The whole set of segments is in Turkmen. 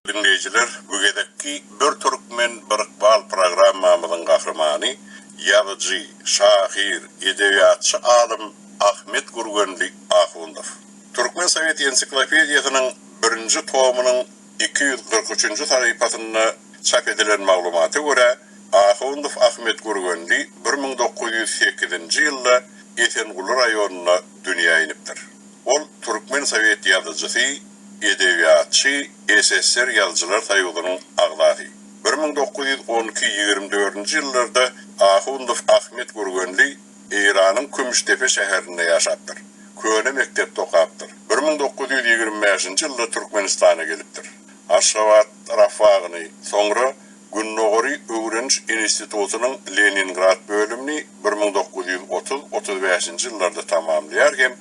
Diňleýjiler, bu gezekki Bir türkmen, bir ykbal programmamyzyň gahrymany ýazyjy, şahyr, edebiýatçy alym Ahmet Gürgenli Ahundow. Türkmen sowet ensiklopediýasynyň birinji tomynyň 243-nji sahypasynda çap edilen maglumata görä, Ahundow Ahmet Gürgenli 1908-nji ýylda Esenguly raýonynda dünýä inipdir. Ol türkmen sowet ýazyjysy, edebiýatçy, SSR Ýazyjylar soýuzynyň agzasy. 1912 24-nji ýyllarda Ahundow Ahmet Gürgenli Eýranyň Kümüşdepe şäherinde ýaşapdyr. Köne mekdepde okapdyr. 1925-nji ýylda Türkmenistana gelipdir. Aşgabat rabfagyny, soňra Gündogary öwreniş institutynyň Leningrad bölümini 1930, 35-nji ýyllarda tamamlaýar hem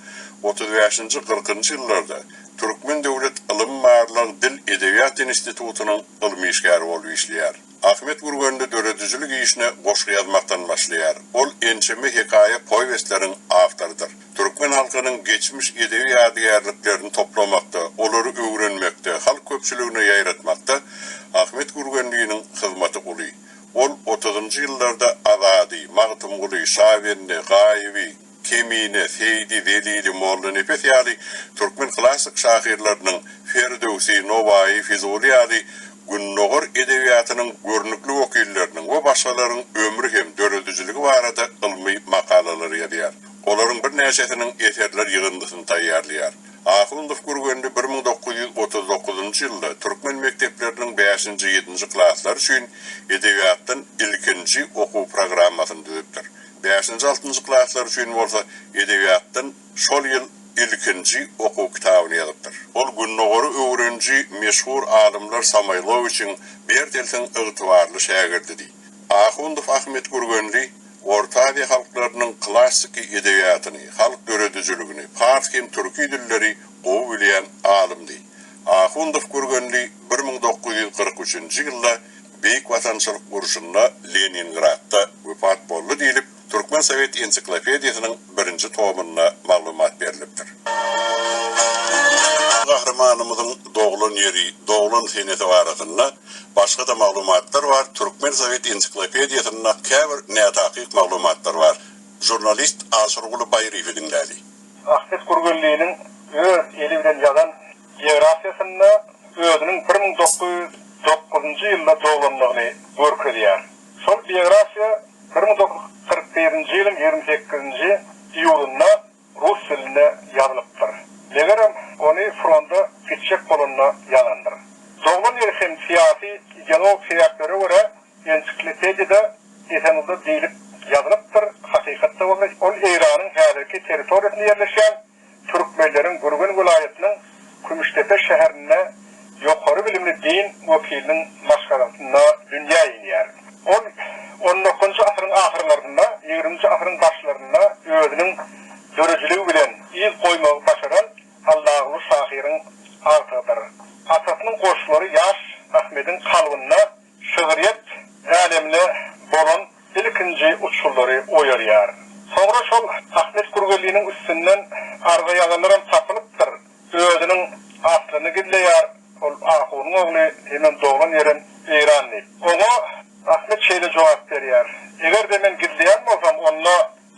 35-nji, 40-njy ýyllarda Türkmen döwlet ylym-barlag dil edebiýat institutynyň ylmy işgäri bolup işleýär. Ahmet Gürgenli döredijilik işine goşgy ýazmakdan başlaýar. Ol ençeme hekaýa-powestleriň awtorydyr. Türkmen halkynyň geçmiş edebi ýadygärliklerini toplamakda, olary öwrenmekde, halk köpçüligine ýaýratmakda Ahmet Gürgenliniň hyzmaty uly. Ol otuzynjy ýyllarda Azady, Magtymguly, Şabende, Gaýyby, Kemine, Seýdi, Zelili, Mollanepes ýaly türkmen klassyk şahyrlarynyň, Ferdöwsi, Nowaýy, Fizuly ýaly Gündogar edebiýatynyň görnükli wekilleriniň we başgalaryň ömri hem döredijiligi barada ylmy makalalary ýazýar. Olaryň birnäçesiniň eserler ýygyndysyny taýýarlaýar. Ahundow Gürgenli 1939-njy ýylda türkmen mekdepleriniň bäşinji, ýedinji klaslary üçin edebiýatdan ilkinji okuw programmasyny düzüpdir. Bäşinji, altynjy klaslar üçin bolsa edebiýatdan şol ýyl ilkinji okuw kitabyny ýazypdyr. Ol Gündogary öwreniji meşhur alymlar Samoýlowiçiň, Bertelsiň ygtybarly şägirdidi. Ahundow Ahmet Gürgenli Orta Aziýa halklarynyň klassyky edebiýatyny, halk döredijiligini, pars hem türki dilleri gowy bilýän alymdy. Ahundow Gürgenli 1943-nji ýylda Beýik Watançylyk urşunda Leningradda wepat boldy diýlip, Türkmen sowet ensiklopediýasynyň birinji tomunda maglumat berlipdir. Gahrymanymyzyň doglan ýeri, doglan senesi barasynda başga-da maglumatlar bar, Türkmen sowet ensiklopediýasynda käbir nätakyk maglumatlar bar. Žurnalist Aşyrguly Baýryýewi diňläli. Ahmet Gürgenliniň öz eli bilen ýazan biografiýasynda özüniň 1909-njy ýylda doglandygyny görkezýär. Şol biografiýa 1941-nji ýylyň 28-nji iýulynda rus dilinde ýazylypdyr. Megerem, ony fronta gitjek bolanda ýazandyr. Doglan ýeri hem syýasy, ideologik sebäplere görä ensiklopediýada Esenguda diýlip ýazylypdyr, hakykatda bolsa ol Eýranyň häzirki territoriýasynda ýerleşýän Türkmenleriň Gürgen welaýatynyň Kümüşdepe şäherinde ýokary bilimli din wekiliniň maşgalasynda dünýä inýär. Ol on dokuzynjy asyryň ahyrlarynda, ýigriminji asyryň başlarynda özüniň döredijiligi bilen yz goýmagy başaran Allaguly şahyryň agtygydyr. Atasynyň goşgulary ýaş Ahmediň kalbynda Şygryýet älemine bolan ilkinji uçurlary oýarýar. Soňra şol Ahmet Gürgenliniň üstünden arza ýazanlaram tapylypdyr. Özüniň aslyny gizleýär, ol ahunyň ogly, hemem doglan ýerem Eýran diýip. Oňa Ahmet şeýle jogap berýär, Eger-de men gizleýän bolsam, onda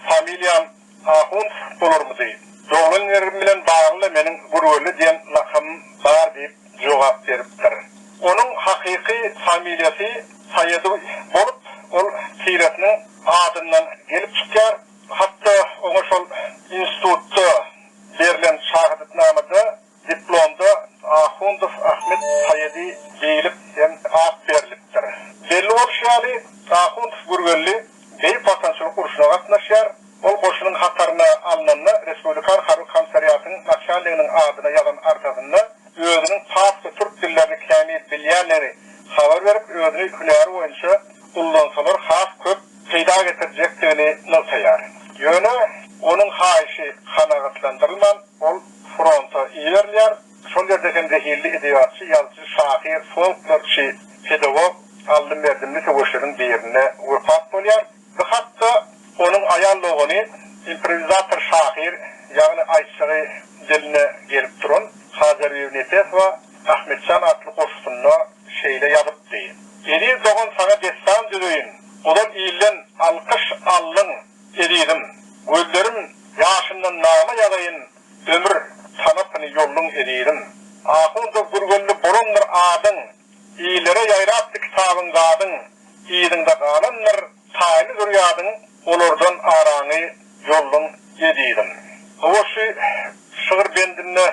familiýam Ahun bolarmydy? Doglan ýerim bilen bagly-da meniň Gürgenli diýen lakamym bar diýip jogap beripdir. Onuň hakyky familiýasy Saýedow bolup, ol tiresiniň adyndan gelip çykýar. Hatda oňa şol institutda berlen şahadatnamada Diplomda Ahundow Ahmet Saýedi diýlip hem at berlipdir. Belli bolşy ýaly, Ahundow Gürgenli Beýik Watançylyk urşuna gatnaşýar. Ol goşunyň hataryna alnanda Respublikan harby komissariatyň naçalniginiň adyna ýazan arzasynda özüniň pars we türk dillerini kämil bilýändigini habar berip, özüni hünäri boýunça ullansalar has köp peýda getirjekdigini nygtaýar. Ýöne onuň haýyşy kanagatlandyrylman, ol fronta iberilýär. Şol ýerde hem zehinli edebiýatçy, ýazyjy, şahyr, folklorçy, pedagog Aldy Merdimli söweşleriň birinde wepat bolýar. Bu hakda onuň aýal dogany, improwizator şahyr, ýagny aýtjagy diline gelip duran Hajarbibi Nepesowa Ahmetjan atly goşgusynda. şeýle ýazypdy, Eziz dogan saňa dessan düzeýin, Ozal ilden alkyş aldyň, ezizim. Gözlerim ýaşyndan nama ýazaýyn, Ömür tanapyny ýolduň, ezizim. Ahundow Gürgenli bolandyr adyň, Illere ýaýrapdy kitabyň dadyň, Yzyňda galandyr taýly zürýadyň, Olardan araňy ýolduň, ezizim. Hawa, şu şygyr bendinde,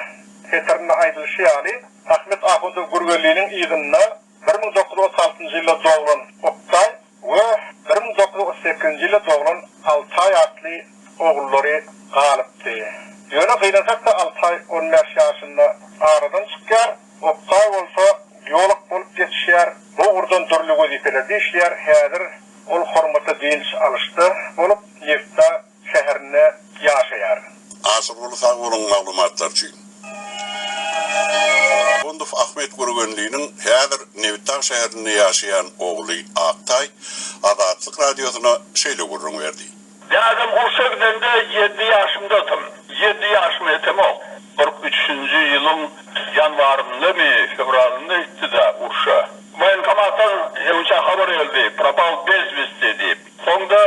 setirinde aýdylyşy ýaly, Ahmet Ahundow Gürgenliniň yzynda 1936-njy ýylda doglan Oktaý we 1938-nji ýylda doglan Altaý atly ogullary galypdy. Ýöne gynansak-da Altaý on bäş ýaşynda aradan çykýar, Oktaý bolsa biolog bolup ýetişýär, bu ugurdan dürli wezipelerde işleýär, häzir ol hormatly dynç alyşda bolup, Nefta şäherinde ýaşaýar. Aşyrguly sag boluň maglumatlar üçin. Ahundow Ahmet Gürgenliniň häzir Nebitdag şäherinde ýaşaýan ogly Aktaý Azatlyk Radiosyna şeýle gürrüň berdi. Dädem urşa gidende ýedi ýaşymdadym. Ýedi ýaşyma ýetemok. 43-nji ýylyň ýanwaryndamy, fewralynda gitdi-dä urşa. Woýenkomatdan öňçä habar geldi, propal bez westi diýip. Soňda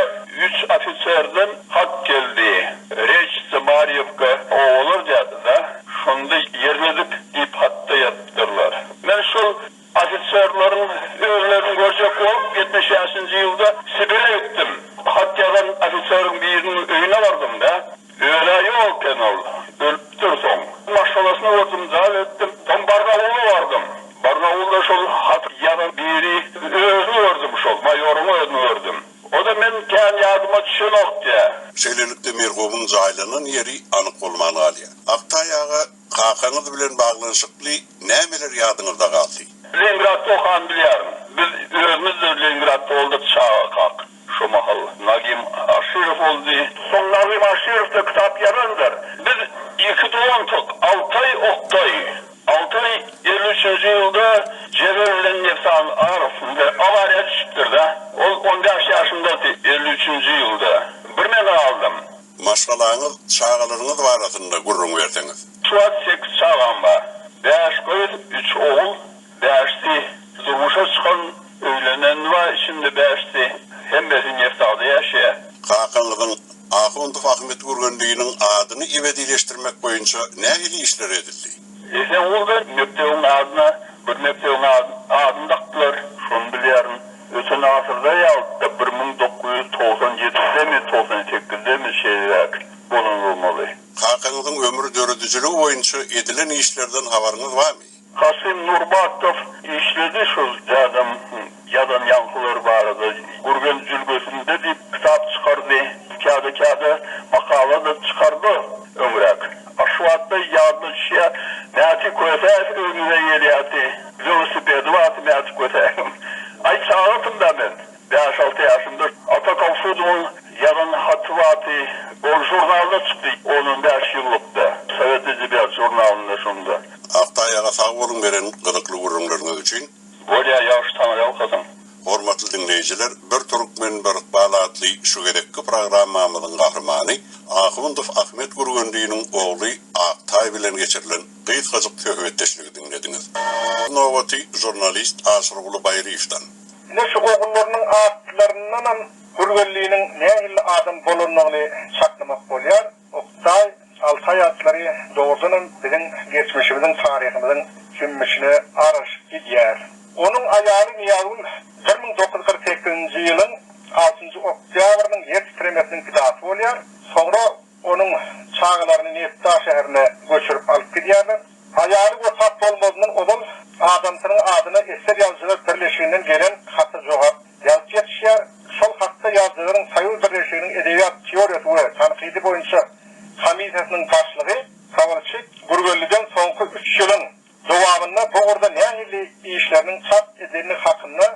üç ofiserden hat geldi. Reçica, Marýewka obalar diýýärdi-dä. Şonda ýerledik diýip hatda ýazypdyrlar. Men şol Ofiserleriň özlerini görjek bolup, 75-nji ýylda Sibire gitdim. Hat ýazan ofiseriň biriniň öýüne bardym-da. Öz-ä ýok eken ol, ölüpdir soň. Maşgalasyny gördüm, zat etdim. Soň Barnaula bardym. Barnaulda şol hat ýazan biri özüni gördüm şol, maýoryň özüni gördüm. O-da men kän ýadyma düşenok diýýär. Şeýlelikde merhumyň jaýlanan ýeri anyk bolman galýar. Aktaý aga Kakaňyz bilen baglanyşykly nämeler ýadyňyzda galdy? Leningradda okanyny bilýärin. Biz özümiz-de Leningradda bolduk çagakak. Şo mahal Nagim Aşyrow boldy. Soň Nagim Aşyrow-da kitap ýazandyr. Biz iki dogantyk, Altaý, Oktaý. Altaý 53-nji ýylda Jebel bilen Nebsanyň arasynda awariýa düşüpdir-de. Ol on bäş ýaşyndady 53-nji ýylda. Bir men galdym. Maşgalaňyz, çagalaryňyz barasynda gürrüň berseňiz. Şu wagt sekiz çagam bar. Bäş gyz, üç ogul. Bäşisi durmuşa çykan, öýlenen bar içinde bäşisi. Hemmesi Nefdagda ýaşaýar. Kakaňyzyň Ahundow Ahmet Gürgenliniň adyny ebedileşdirmek boýunça nähili işler edildi? Esengulda mekdebiň adyna bir mekdebiň adyny dakdylar, şony bilýärin. Öten asyrda ýa-da 1997-demi, 98-demi şeýleräk bolan bolmaly. Kakaňyzyň ömri döredijiligi boýunça edilen işlerden habaryňyz barmy? Kasym Nurbatow işledi şol dädem ýazan ýaňkylary barada Gürgen jülgesinde diýip kitap çykardy. Käde-käde makala-da çykardy öňräk. Aşgabatda ýadyma düşýär, Mäti Kösäýew öýümize gelýärdi. Welosipedi bardy Mäti Kösäýewiň. Aý, çagadym-da men. Bäş-alty ýaşymda. Ata Gawşudowyň ýazan haty bardy. Ol žurnalda çykdy on-on bäş ýyllykda. Sowet edebiýat žurnalynda şonda. Aktaý aga sag boluň beren gyzykly gürrüňleriňiz üçin. Bolýa ýagşy Taňryýalkasyn. Hormatly diňleýjiler Bir türkmen bir ykbal atly şu gezekki programmamyzyň gahrymany Ahundow Ahmet Gürgenliniň ogly Aktaý bilen geçirilen gysgajyk söhbetdeşligi diňlediňiz. Nobaty žurnalist Aşyrguly Baýryýewden. Ine şu ogullarynyň atlaryndanam Gürgenliniň nähili adam bolandygyny çaklamak bolýar. Oktaý, Altaý atlary dogrudanam biziň geçmişimiziň, taryhymyzyň jümmüşine aralaşyp gidýär. Onuň aýaly Nyýazgül 1948-nji ýylyň altynjy oktýabrynyň ýer titremesiniň pidasy bolýar. Soňra onuň çagalaryny Nebitdag şäherine göçürip alyp gidýärler. Aýaly wepat bolmazyndan ozal adamsynyň adyna Esser ýazyjylar birleşiginden gelen hata jogap ýazyp ýetişýär. Şol hatda Ýazyjylaryň soýuz birleşiginiň edebiýat teoriýasy we tankydy boýunça komissiýasynyň başlygy Sawalçik Gürgenliden soňky üç ýylyň dowamynda bu ugurda nähili işleriniň çap edilendigi hakynda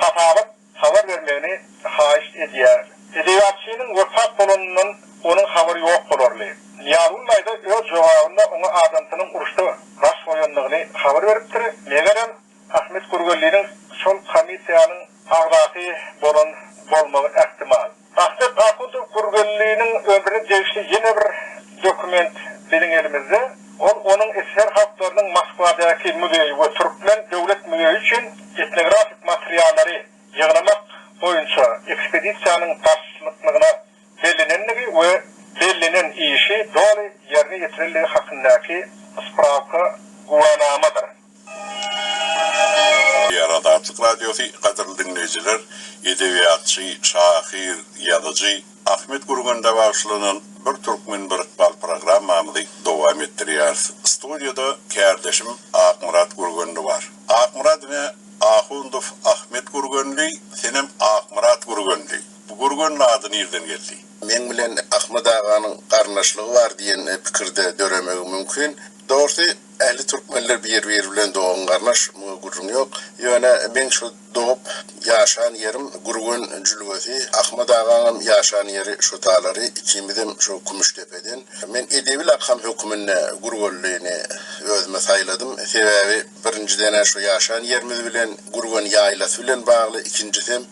hasabat habar bermegini haýyşt edýär. Edebiýatçynyň wepat bolanyndan onuň habary ýok bolarly. Nyýazgül daýza öz jogabynda oňa adamsynyň uruşda baş goýandygyny habar beripdir. Megerem, Ahmet Gürgenliniň şol komissiýanyň agzasy bolan bolmagy ähtimal. Ahmet Ahundow Gürgenliniň ömrüne degişli ýene bir dokument biziň elimizde. Ol onuň ssr halklarynyň Moskwadaky muzeýi we Türkmen döwlet muzeýi üçin etnografiýa. baradaky sprawka güwänamadyr. Diýar Azatlyk Radiosy gadyrly diňleýjiler, edebiýatçy, şahyr, ýazyjy Ahmet Gürgende bagyşlanan Bir türkmen bir ykbal programmamyzy dowam etdirýäris. Studiýada kärdeşim Akmyrat Gürgenli bar. Akmyrat ine Ahundow Ahmet Gürgenli, senem Akmyrat Gürgenli. Bu Gürgenli ady nirden geldi? Meň bilen Ahmet aganyň garyndaşlygy bar diýen pikirde döremegi mümkin. Dogrusy, ähli türkmenler bir-biri bilen dogan-garyndaş, muňa gürrüň ýok. Ýöne meň şu dogup ýaşan ýerim Gürgen jülgesi, Ahmet agaňam ýaşan ýeri şo talary, ikimizem şo Kümüşdepeden. Men edebi lakam höküminde Gürgenlini özüme saýladym. Sebäbi birinjiden-ä şo ýaşan ýerimiz bilen, Gürgen ýaýlasy bilen bagly, ikinjisem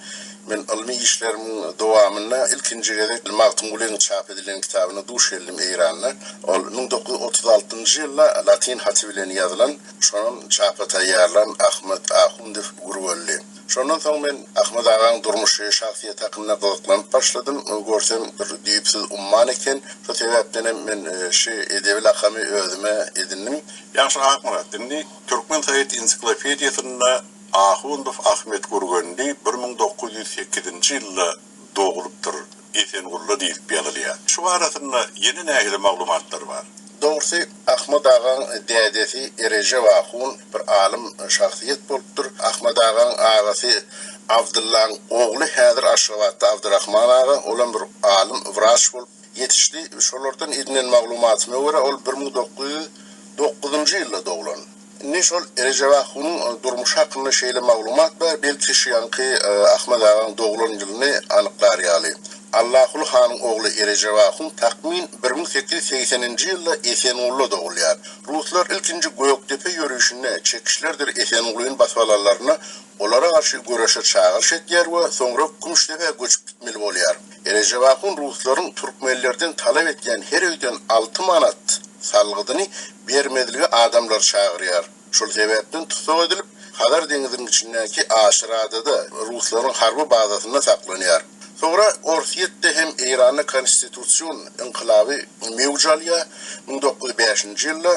Men ylmy işlerimiň dowamynda ilkinji gezek Magtymgulynyň çap edilen kitabyna duş geldim Eýranda. Ol 1936-njy ýylda latyn haty bilen ýazylan, şonam çapa taýýarlan Ahmet Ahundow Gürgenli. Şondan soň men Ahmet agaň durmuşy, şahsyýeti hakynda gyzyklanyp başladym. Görsem bir düýpsüz umman eken. Şo sebäpdenem men şu edebi lakamy özüme edindim. Ýagşy Akmyrat, indi Türkmen sowet ensiklopediýasynda Ahundow Ahmet Gürgenli 1908-nji ýylda doglupdyr, Esengulla diýlip ýazylýar. Şu barasynda ýene nähili maglumatlar bar? Dogrusy, Ahmet agaň dädesi Erejep ahun bir alym şahsyýet bolupdyr. Ahmet agaň agasy Abdyllaň ogly häzir Aşgabatda Abdyrahman aga, olam bir alym, wraç bolup ýetişdi. Şolardan edinen maglumatyma görä, ol 1909-njy ýylda doglan. Indi şol Rejep ahunyň durmuşy hakynda şeýle maglumat bar, belki şu ýaňky Ahmet agaň doglan ýylyny anyklar ýaly. Allahuly hanyň ogly Erejep ahun takmyn 1880-nji ýylda Esengulla dogulýar. Ruslar ilkinji Gökdepe ýörişinde çekişlerdir Esengulyny basyp alanlarynda olara garşy göreşe çagyryş edýär we soňra Kümüşdepä göçüp gitmeli bolýar. Erejep ahun ruslaryň türkmenlerden talap edýän her öýden alty manat salgydyny bermezlige adamlary çagyrýar. Şol sebäpden tussag edilip, Hazar deňziniň içindäki Aşyradada, ruslaryň harby bazasynda saklanýar. Soňra Orsýetde hem Eýranda konstitusion ynkylaby möwç alýar, 1905-nji ýylda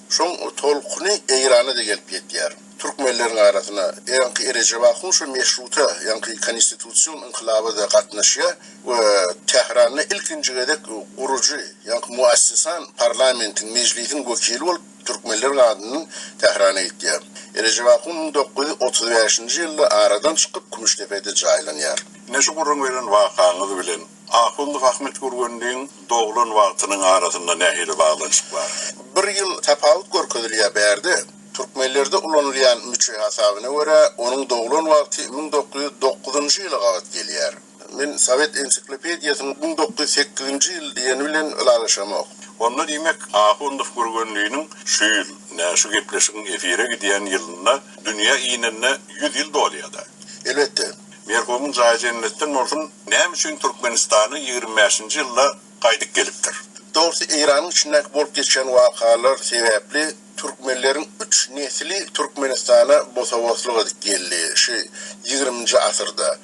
şoň tolkuny Eýrana-da gelip ýetýär. Türkmenleriň arasyna ýaňky Erejep ahun şo meşruta, ýaňky konstitusion ynkylaba-da gatnaşýar we Tähranda ilkinji gezek gurujy, ýaňky muassesan parlamentiň, mejlisiň wekili bolup türkmenleriň adyndan Tährana gitýär. Erejep ahun 1935-nji ýylda aradan çykyp, Kümüşdepede jaýlanýar. Ine şu gürrüň beren wakaňyz bilen Ahundow Ahmet Gürgenliň doglan wagtynyň arasynda nähili baglanyşyk bar? Bir ýyl tapawut görkezilýär bärde. Türkmenlerde ulanylýan müçe hasabyna görä, onuň doglan wagty 1909-njy ýyla gabat gelýär. Men Sowet ensiklopediýasynyň 1908-nji ýyl diýeni bilen ylalaşamok. Onda diýmek, Ahundow Gürgenliniň şu ýyl, nä şu gepleşigiň efire gidýän ýylynda dünýä inenine 100 ýyl dolýar-da. Elbetde. Merhumyň jaýy jennetden bolsun, näme üçin Türkmenistana 25-nji ýylda gaýdyp gelipdir? Dogrusy, Eýranyň içindäki bolup geçýän wakalar sebäpli Türkmenleriň üç nesli Türkmenistana bosa-boslyk edip geldi şu ýigriminji asyrda.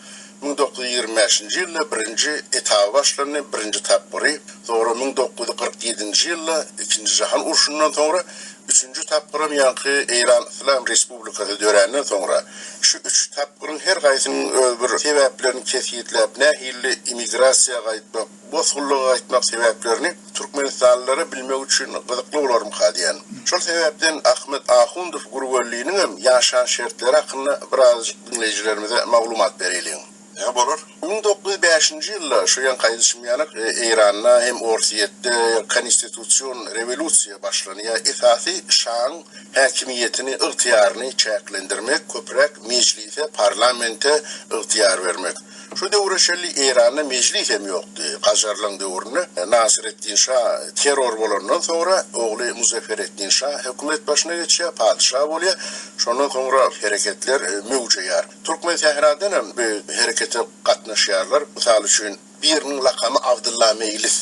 1925-nji ýylda birinji etaby başlandy, birinji tapgyry, soňra 1947-nji ýylda Ikinji jahan urşundan soňra üçünji tapgyram ýaňky Eýran Yslam Respublikasy döränden soňra. Şu üç tapgyryň her haýsynyň öz bir sebäplerini kesgitläp nähili immigrasiýa gaýtmak, bosgunlyga gaýtmak sebäplerini türkmenistanlylara bilmek üçin gyzykly bolarmyka diýen. Şol sebäpden Ahmet Ahundow Gürgenliniňem ýaşan şertleri hakynda birazajyk diňleýjilerimize maglumat bereýliň. Näme bolar? 1905-nji ýylda, şu ýaňky aýdyşym ýaly, Eýranda hem Orsýetde konstitusion rewolýusiýa başlanýar. Esasy şaň häkimiýetini, ygtyýaryny çäklendirmek, köpräk mejlise, parlamente ygtyýar bermek. Şu döwre çenli Eýranda mejlis hem ýokdy. Gajarlaň döwründe Nasyreddin şa terror bolandan soňra ogly Muzaffereddin şa hökümet başyna geçýär, patyşa bolýar. Şondan soňra hereketler möwjeýär. Türkmensähradan hem bu herekete gatnaşýarlar. Mysal üçin, biriniň lakamy Abdylla Meýlis.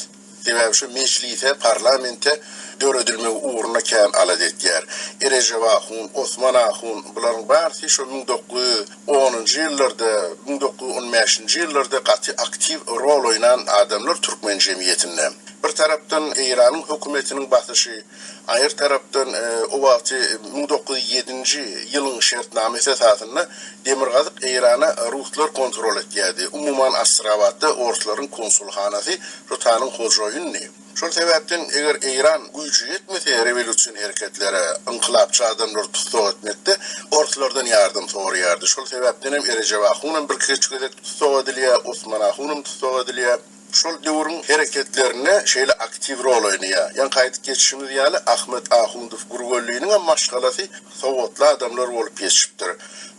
Sebäbi şu mejlise, parlamente döredilmegi ugrunda kän alada etýär. Erejep ahun, Osman ahun, bularyň barysy şo 1910-njy ýyllarda, 1915-nji ýyllarda gaty aktiw rol oýnan adamlar türkmen jemgyýetinde. Bir tarapdan Eýranyň hökümetiniň basyşy, aýry tarapdan o wagty 1907-nji ýylyň şertnamasy esasynda Demirgazyk Eýrana ruslar kontrol etýärdi. Umuman Astrabatda orslaryň konsulhanasy şo tanyň hojaýynydy. Şol sebäpden eger Eýran güýji ýetmese rewolýusion hereketlere, ynkylapçy adamlary tussag etmekde orslardan ýardam soraýardy. Şol sebäpden hem Erejep ahunam birküç gezek tussag edilýär, Osman ahunam tussag edilýär. Şol döwrüň hereketlerinde şeýle aktiw rol oýnaýar. Ýaňky aýdyp geçişimiz ýaly, Ahmet Ahundow Gürgenliniňem maşgalasy sowatly adamlar bolup ýetişipdir.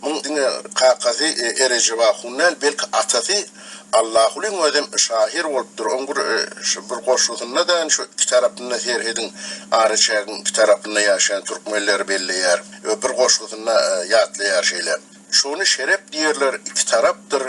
Muň diňe kakasy Erejep ahun däl, belki atasy Allahulyň özem şahyr bolupdyr. Oň bir bir goşgusynda-da şu iki tarapynda serhediň, araçägiň iki tarapynda ýaşaýan türkmenleri belleýär. Bir goşgusynda ýatlaýar şeýle. Şony şerep diýerler, iki tarapdyr,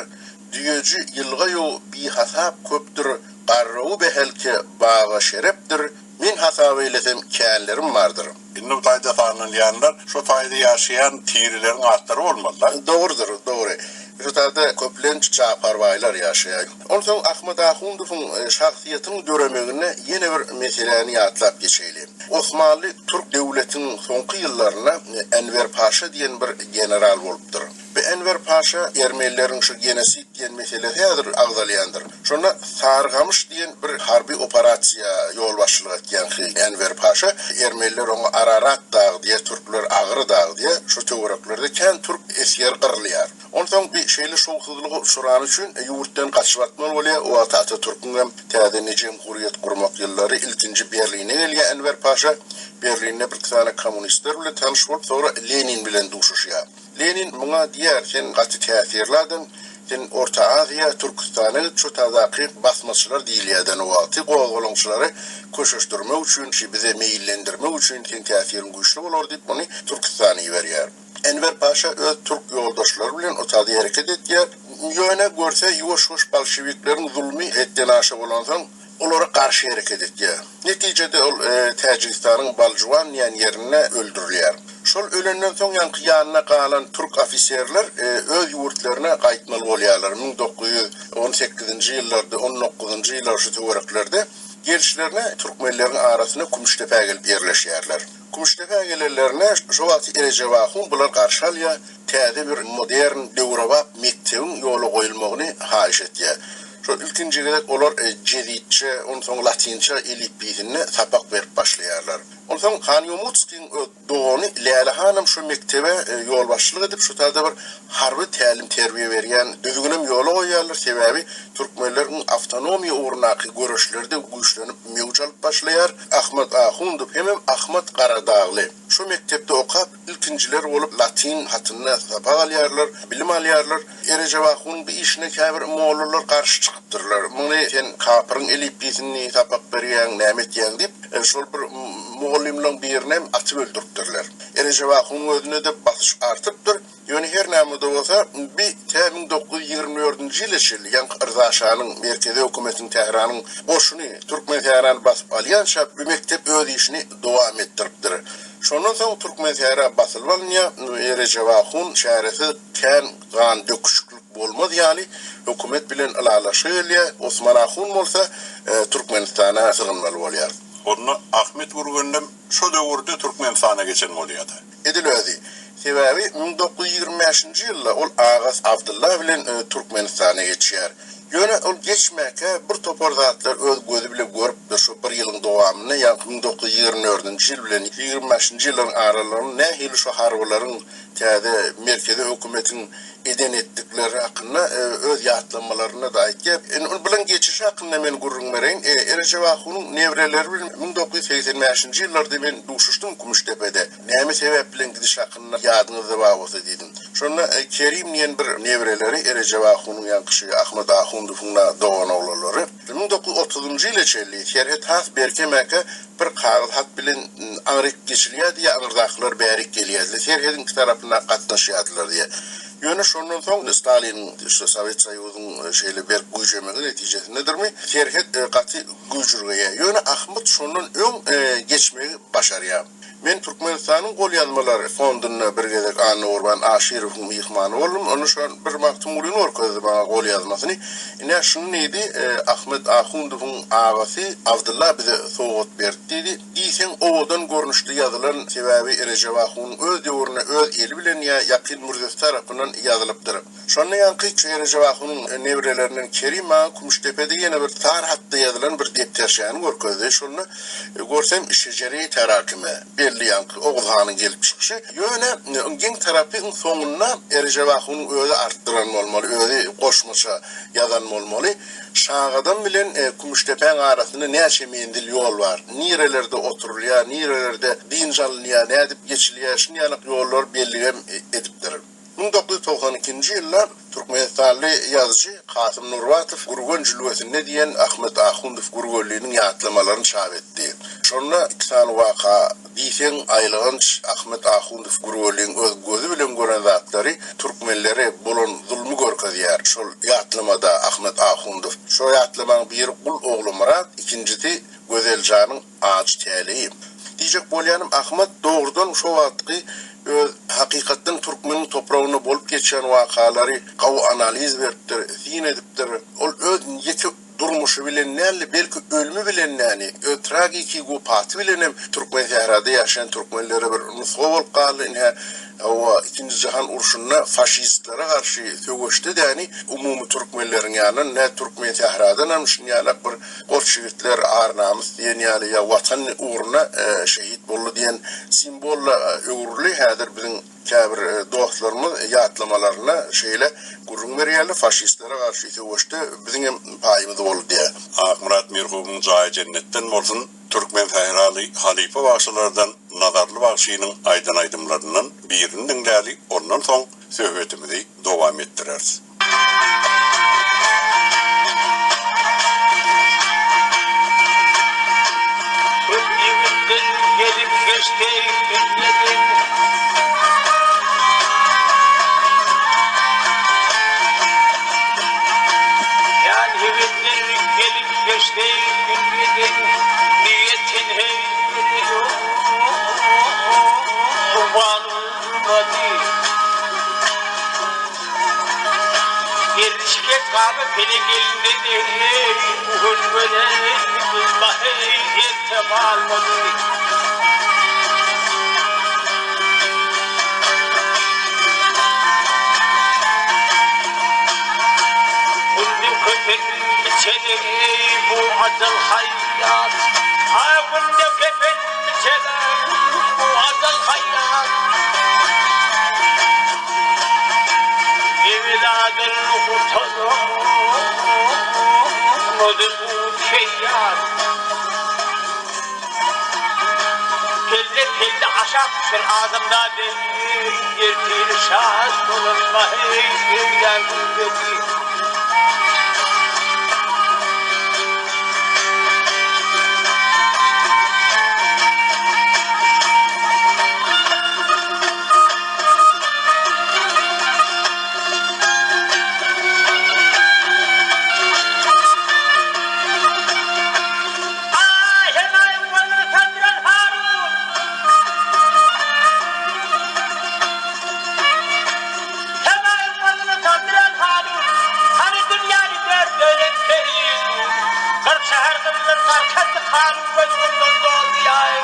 Düýeji ýylga ýow bihasap köpdür, Garrawy behelke baga şerepdir, Men hasap eýlesem känlerim bardyr. Indi bu taýda sanalýanlar şo taýda ýaşaýan tireleriň atlary bolmaly-da. Dogrudyr, dogry. Şu taýda köplenç japarbaýlar ýaşaýar. Onsoň Ahmet Ahundowyň şahsyýetiniň döremeginde ýene bir meseläni ýatlap geçeýli. Osmanly türk döwletiniň soňky ýyllarynda Enwer paşa diýen bir general bolupdyr. Bu Enwer paşa ermenileriň şu genosid diýen meselesi häzir agzalýandyr. Şonda Sarygamyş diýen bir harby operasiýa ýolbaşçylyk etýän Enwer paşa, ermeniler oňa Ararat dagy diýýär, türkler Agyry dagy diýýär, şo töwereklerde kän türk esgeri gyrylýar. Onsoň bi şeýle şowsuzlyga uçrany üçin ýurtdan gaçyp atmaly bolýar. O wagt Atatürküň hem täze ne jemhuriýet gurmak ýyllary ilkinji Berline gelýär Enwer paşa. Berlinde birki sany kommunistler bilen tanyş bolup, soňra Lenin bilen duşuşýar. Lenin muňa diýýär, sen gaty täsirli adam, sen Orta Aziýa, Türküstana git, şo tadaky basmaçylar diýilýärden o wagty gozgalaňçylary köşeşdirmek üçin, şi bize meýillendirmek üçin seň täsiriň güýçli bolar diýip, ony Türküstana iberýär. Enwer paşa öz türk ýoldaşlary bilen o tada hereket etýär. Ýöne görse ýuwaş-ýuwaş bolşewikleriň zulmy hetden aşa bolansoň, olara garşy hereket etýär. Netijede ol Täjigistanyň Baljuwan diýen ýerinde öldürilýär. Şol ölenden soň ýaňky ýanynda galan türk ofiserler öz ýurtlaryna gaýtmaly bolýarlar. 1918-nji ýyllarda, on dokuzynjy ýyllar şu töwereklerde gelişlerine türkmenleriň arasyna Kümüşdepä gelip ýerleşýärler. Kümüşdepä gelenlerinde şo wagty Erejep ahun bular garşy alýar, täze bir modern, döwrebap mekdebiň ýola goýulmagyny haýyş etýär. Şol ilkinji gezek olar jezitçe, onsoň latynça elipbiýsinde sapak berip başlaýarlar. Onsoň Han Ýomutskiň öz dogany Läle hanam şo mekdebe ýolbaşçylyk edip, şo taýda bir harby tälim-terbiýe berýän düzgünem ýola goýýarlar, sebäbi türkmenleriň awtonomiýa ugrundaky göreşleri-de güýçlenip möwç alyp başlaýar. Ahmet Ahundow hemem Ahmet Garadagly şo mekdepde okap, Ilkinjiler bolup latyn hatynda sapak alýarlar, bilim alýarlar. Erejep ahunyň bu işine käbir mollalar garşy çykypdyrlar. Muny sen kapyryň elipbiýsini sapak berýäň, näme etýäň diýip, şol bir mugallymlaryň birinem atyp öldüripdirler. Erejep ahunyň özünde-de basyş artypdyr. Ýöne her näme-de bolsa, bi tä 1924-nji ýyla çenli, ýaňky Yrza şanyň merkezi hökümetiň Tähranyň goşuny Türkmensährany basyp alýança bu mekdep öz işini dowam etdiripdir. Şondan soň Türkmensähra basylyp alynýar, Rejep ahun çäresiz kän gan döküşiklik bolmaz ýaly hökümet bilen ylalaşyga gelýär, Osman ahun bolsa Türkmenistana sygynmaly bolýar. Onda Ahmet Gürgenlem şo döwürde Türkmenistana geçen bolýada. Edil özi. Sebäbi 1925-nji ýylda ol agasy Abdylla bilen Türkmenistana geçýär. Ýöne ol geçmäkä bir topar zatlar öz gözi bilen görüpdir, şo bir ýylyň dowamynda, ýagny 1924-nji ýyl bilen 25-nji ýyllaryň aralygynda nähili şo harbylaryň täze merkezi hökümetiň eden-etdikleri hakynda öz ýatlamalarynda-da aýtýar. Indi ol bilen geçişi hakynda men gürrüň bereýin. Erejep ahunyň nebreleri bilen 1985-nji ýyllarda men duşuşdym Kümüşdepede. Näme sebäp bilen gidiş hakynda ýadyňyzda bar bolsa diýdim. Şonda Kerim diýen bir nebreleri Erejep ahunyň ýaňky şu Ahmet ahundowyň-da doganoglanlary. 1930-njy ýyla çenli serhet has berkemäkä bir kagyz hat bilen aňryk geçilýärdi ýa aňyrdakylar bärik gelýärdiler, serhediň iki tarapynda gatnaşýardylar diýýär. Ýöne şondan soň Staliniň, şu Sowet Soýuzyň şeýle berk güýjemegi netijesindedirmi, serhet gaty güýjürgeýär. Ýöne Ahmyt şondan öň geçmegi başarýar. Men Türkmenistanyň golýazmalar fondunda bir gezek Annagurban Aşyrowyň myhmany boldum. Onda şol bir Magtymgulyny görkezdi maňa golýazmasyny. Ine, şuny diýdi, Ahmet Ahundowyň agasy Abdylla bize sowgat berdi diýdi. Diýseň owadan görnüşde ýazylan, sebäbi Rejep ahunyň öz döwründe öz eli bilen ýa ýakyn mürzesi tarapyndan ýazylypdyr. Şonda ýaňky Rejep ahunyň neberelerinden Kerim maňa Kümüşdepede ýene bir tar hatda ýazylan bir depderçäni görkezdi. Şonda görsem Şejere-i terakime, belli ýaňky Oguz hanyň gelip çykyşy. Ýöne geň tarapy iň soňunda Rejep ahunyň özi artdyran bolmaly, özi goşmaça ýazan bolmaly. Şagadam bilen Kümüşdepäň arasynda näçe menzil ýol bar? Nirelerde oturylýar, nirelerde dynç alynýar, nädip geçilýär, şuny ýalak ýollar belligem edipdir. 1992-nji ýylda türkmenistanly ýazyjy Kasym Nurbatow Gürgen jülgesinde diýen Ahmet Ahundow Gürgenliniň ýatlamalaryny çap etdi. Şonda iki sany waka diýseň aýylganç Ahmet Ahundow Gürgenliň öz gözi bilen gören zatlary türkmenlere bolan zulmy görkezýär. Şol ýatlamada Ahmet Ahundow. Şo ýatlamaň biri Gul ogly Myrat, ikinjisi Gözeljanyň ajy täleýi. Diýjek bolýanym Ahmet dogrudan şo wagtky öz hakykatdan türkmeniň topragynda bolup geçýän wakalary gawy analiz beripdir, syn edipdir. Ol öz ýeke durmuşy bilen däl-de, belki ölümi bilen däni, öz tragiki wepaty bilenem Türkmensährada ýaşaýan türkmenlere bir nusga bolup galdy. Ine, hawa, Ikinji jahan urşunda faşistlere garşy söweşde däni umumy türkmenleriň ýanyndan, nä Türkmensähradanam şunýalak bir goç ýigitler ar-namys diýen ýaly ýa Watan ugrunda şehit boldy diýen simwola öwrüldi. Häzir biziň Käbir dostlarymyz ýatlamalarynda şeýle gürrüň berýärler, Faşistlere garşy söweşde biziňem paýymyz boldy diýýär. Akmyrat merhumyň jaýy jennetden bolsun, Türkmen sähraly halypa bagşylardan Nazarly bagşynyň aýdan aýdymlaryndan birini diňläli, ondan soň söhbetimizi dowam etdireris. Köp ýigitler gelip geçdi dünýeden. Kän ýigitler gelip geçdi dünýeden. Niýetin heý Gurban olmady. Gelişge gaby pelek elinden eý, bu hünbere bahy erte galmady. Günde köpen biçene eý, bu ajal haýýat. A günde kepen biçene bu ajal haýýat. Ewladyl gutarmady bu şeýýat. Pelle-pelle aşak düşen adamzat eý, ertir şat bolanma eý, öýlän gündeki. Aý, hemaýyň gözüni söndüren Harun! Hemaýyň gözüni söndüren Harun! Hany dünýäni dört bölen Feridun? 40 şäher gyzylyr gark etdi Harun gözi mundan doldy ýaý,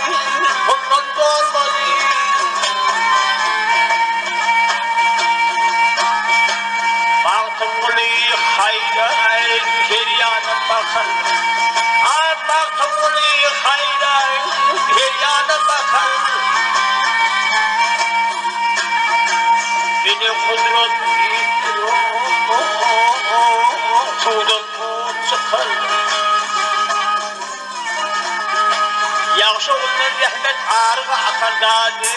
mundan dolmady. Magtymguly haýran her ýana bakar. A Magtymguly haýran her ýana bakar. Meni gudrat suwdan suw çykar. Ýagşy oguldan rehmet aryga akar dady,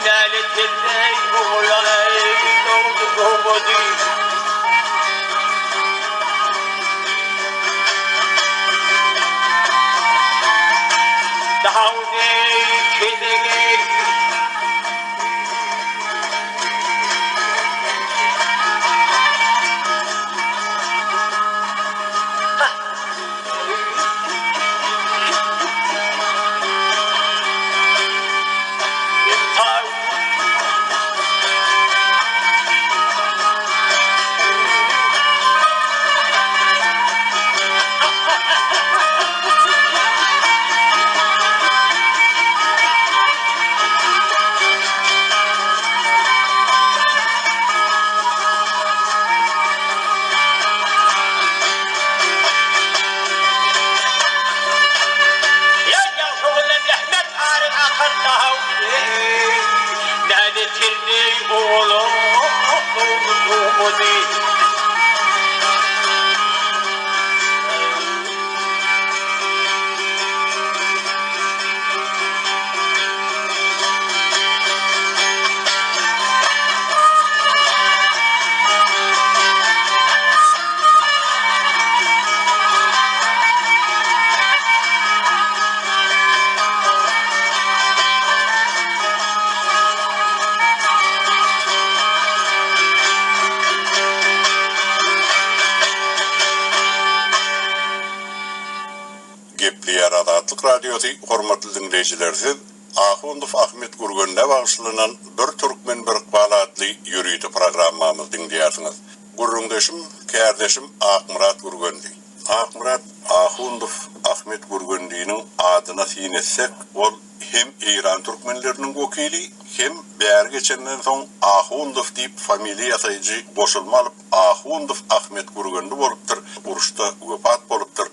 Nälet helleý ogulaý dogdy dogmady. Dawudy kedegek. goýdy. Gepleýär Azatlyk Radiosy, Hormatly diňleýjiler siz Ahundow Ahmet Gürgenlä bagyşlanan Bir türkmen bir ykbal atly ýörite programmamyzy diňleýärsiňiz. Gürrüňdeşim, kärdeşim Akmyrat Gürgenli. Akmyrat Ahundow Ahmet Gürgenliniň adyna syn etsek, ol hem eýran türkmenleriniň wekili, hem bäri geçenden soň Ahundow diýip familiýa ýasaýjy goşulma alyp Ahundow Ahmet Gürgenli bolupdyr, uruşda wepat bolupdyr.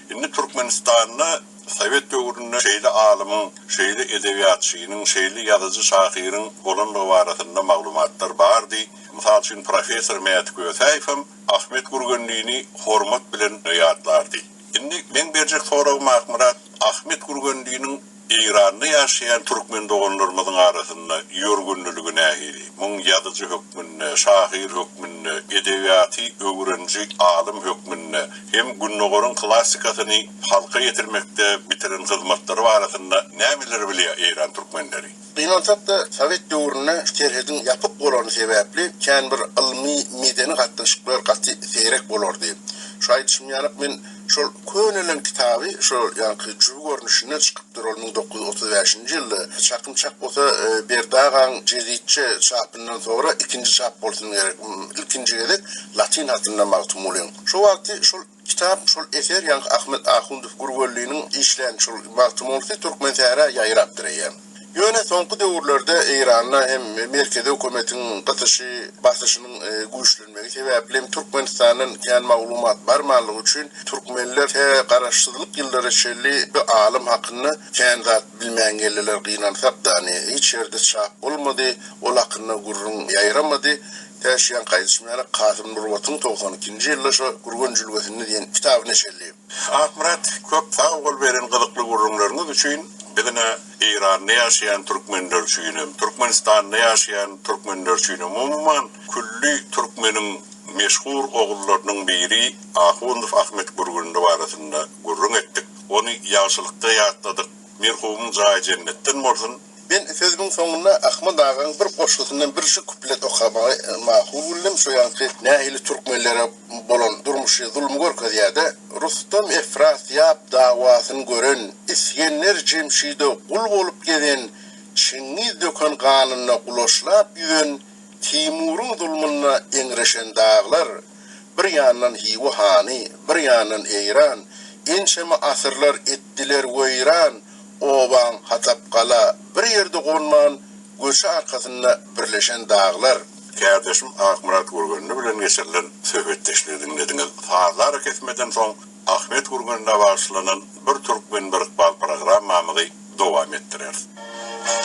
Indi Türkmenistanda Sowet döwründe şeýle alymyň, şeýle edebiýatçynyň, şeýle ýazyjy-şahyryň bolandygy barasynda maglumatlar bardy. Mysal üçin, professor Mäti Kösäýewem Ahmet Gürgenlini hormat bilen ýatlardy. Indi meň berjek soragym Akmyrat, Ahmet Gürgenliniň Eýranda ýaşaýan türkmen doganlarymyzyň arasynda ýörgünliligi nähili? Muň ýazyjy hökmünde, şahyr hökmünde, edebiýaty öwreniji alym hökmünde hem Gündogaryň klassikasyny halka ýetirmekde bitiren hyzmatlary barasynda nämeleri bilýär eýran türkmenleri? Gynansak-da, sowet döwründe serhediň ýapyk bolany sebäpli kän bir ylmy, medeni gatnaşyklar gaty seýrek bolardy. Şu aýdyşym ýalyk men şol könelen kitaby şo ýaňky jübi görnüşinde çykypdyr ol 1935-nji ýylda. Çakym çak bolsa Berdi agaň jeditçe çapyndan soňra ikinji çap bolsun gerek. Ilkinji gezek latyn hatynda Magtymgulyň. Şo wagty şol Kitap, şol eser ýaňky Ahmet Ahundow Gürgenliniň işlän şol Magtymgulusy Türkmensähra ýaýrapdyr eýýäm. Ýöne soňky döwürlerde Eýranda hem merkezi hökümetiň gysyşy, basyşynyň güýçlenmegi sebäpli hem Türkmenistandan kän maglumat barmanlygy üçin türkmenler tä garaşsyzlyk ýyllara çenli bu alym hakynda kän zat bilmän geldiler gynansak-da, hiç ýerde çap bolmady, ol hakynda gürrüň ýaýramady. Tä şu ýaňky aýdyşym ýaly Kasym Nurbatyň 92-nji ýylda şo Gürgen jülgesinde diýen kitaby neşirli. Akmyrat, köp sag bol beren gyzykly gürrüňleriňiz üçin. Biz ine Eýranda ýaşaýan türkmenler üçinem, Türkmenistanda ýaşaýan türkmenler üçinem, umuman külli türkmeniň meşhur ogullarynyň biri Ahundow Ahmet Gürgenli barasynda gürrüň etdik. Ony ýagşylykda ýatladyk. Merhumyň jaýy jennetden bolsun. Men sözümiň soňunda Ahmad agaň bir goşgusyndan birjik kuplet okamagy makul bildim, şo ýaňky nähili türkmenlere bolan durmuşy zulmy görkezýär-de, Rustam Efrasýap dawasyn gören, Isgender Jemşide gul bolup gezen, Çingiz döken ganynda gulaşlap ýüzen, Timuryň zulmunda eňreşen daglar, Bir ýandan Hywa hany, bir ýandan Eýran, Ençeme asyrlar etdiler weýran, Obaň Hatapgala bir ýerde gonman, göçi arkasynda birleşen daglar. Kärdeşim Akmyrat Gürgenli bilen geçirilen söhbetdeşligi diňlediňiz. Sazly arakesmeden soň Ahmet Gürgenlä bagyşlanan Bir türkmen bir ykbal programmamyzy dowam etdireris.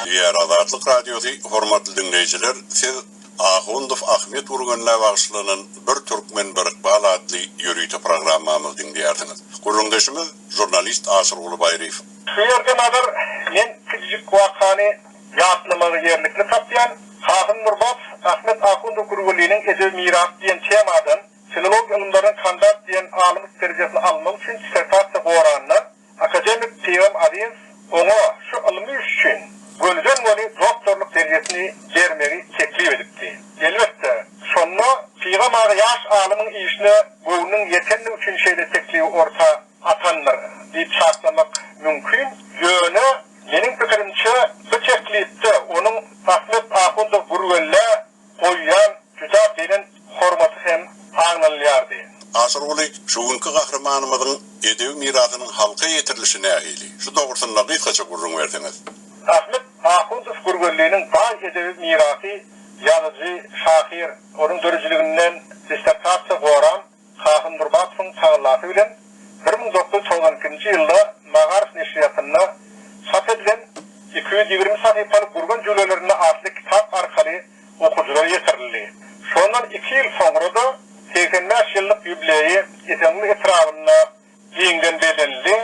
Diýýär Azatlyk Radiosy, Hormatly diňleýjiler, siz Ahundow Ahmet Gürgenlä bagyşlanan Bir türkmen bir ykbal atly ýörite programmamyzy diňleýärsiňiz. Gürrüňdeşimiz žurnalist Aşyrguly Baýryýew. Şu ýerde Nazar, men kiçijik wakany ýatlamagy ýerlikli tapýan. Kasym Nurbatow Ahmet Ahundow Gürgenliniň edebi mirasy diýen temadan filologiýa ylymlarynyň kandidat diýen alymlyk derejesini almak üçin dissertasiýa goranda, Akademik Pygam Azizow oňa şu ylmy iş üçin gönüden-göni doktorlyk derejesini bermegi teklip edipdi. Elbetde, şonda Pygam aga ýaş alymyň işine göwnüniň ýetendigi üçin şeýle teklibi orta atandyr diýip çaklamak mümkin. Ýöne, meniň pikirimçe, bu teklipde onuň Ahmet Ahundow Gürgenlä goýýan juda belent hormaty hem aňlanylýardy. Aşyrguly, şu günki gahrymanymyzyň edebi mirasynyň halka ýetirilişi nähili? Şu dogrusynda gysgaça gürrüň berseňiz. Ahmet Ahundow Gürgenliniň baý edebi mirasy ýazyjy, şahyr, onuň döredijiliginden dissertasiýa goran Kasym Nurbatowyň tagallasy bilen 1992-nji ýylda Magaryf neşirýatynda çap edilen 220 sahypaly Gürgen jülgelerinde atly kitap arkaly okyjylara ýetirildi. Şondan iki ýyl soňra-da 85 ýyllyk ýubileýi Esenguly etrabynda giňden bellenildi,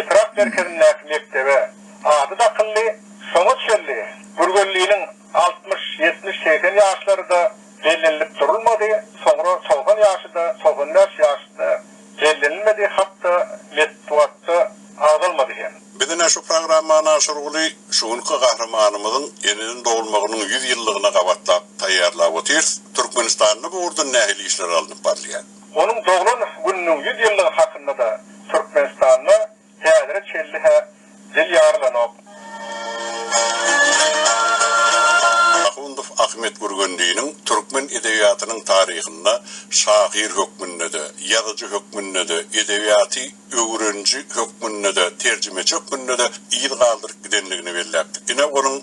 etrap merkezindäki mekdebe ady dakyldy. Şoňa çenli Gürgenliniň 60, 70, 80 ýaşlary-da bellenilip durulmady, soňra 90 ýaşy-da, 95 ýaşy-da bellenilmedi, hat-da metbugatda agzalmady hem. Biz ine şu programmany Aşyrguly şu günki gahrymanymyzyň eneden dogulmagynyň 100 ýyllygyna gabatlap taýýarlap otyrys. Türkmenistanda bu ugurdan nähili işler alnyp barylýar? Onuň doglan gününiň 100 ýyllygy hakynda-da Türkmenistanda häzire çenli-hä dil ýarylanok. Ahundow Ahmet Gürgenliniň türkmen edebiýatynyň taryhynda şahyr hökmünde-de, ýazyjy hökmünde-de, edebiýaty öwreniji hökmünde-de, terjimeçi hökmünde-de yz galdyryp gidenligini belläpdik. Ine, onuň